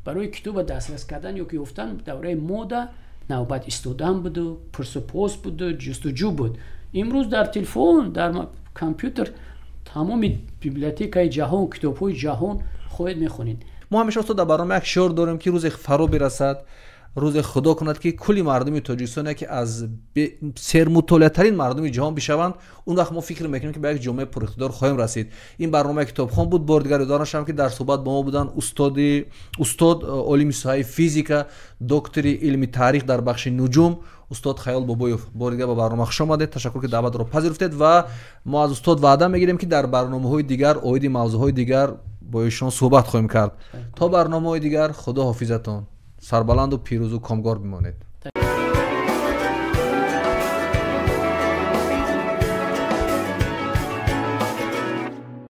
Барои китоба дастрас кардан ё ки ёфтан давраи мода навбат истодан буду, пурсупос буду, ҷустуҷӯ буд. Имрӯз дар телефон, дар компютер тамоми библиотекаи ҷаҳон, китобҳои ҷаҳон хоҳед, мехонед. Мо ҳамеша, устод, дар барнома як шиор дорем, ки рӯзе фаро бирасад, рӯзе худо кунад, ки кулли мардуми Тоҷикистон яке аз сермутолиатарин мардуми ҷаҳон бишаванд. Он вақт мо фикр мекунем, ки ба як ҷомеаи пуриқтидор хоҳем расид. Ин барномаи «Китобхон» буд. Бори дигар ёдовар нашавам, ки дар суҳбат бо мо буданд устоди устод, олими соҳаи физика, доктори илми таърих дар бахши нуҷум, устод Хаёл Бобоев. Бори дигар ба барнома хуш омадед, ташаккур, ки даъватро пазируфтед. Ва мо аз устод ваъда мегирем, ки дар барномаҳои дигар оиди мавзӯъҳои дигар бо эшон суҳбат хоҳем кард. То барномаҳои дигар худо ҳофизатон, сарбаланду пирӯзу комгор бимонед.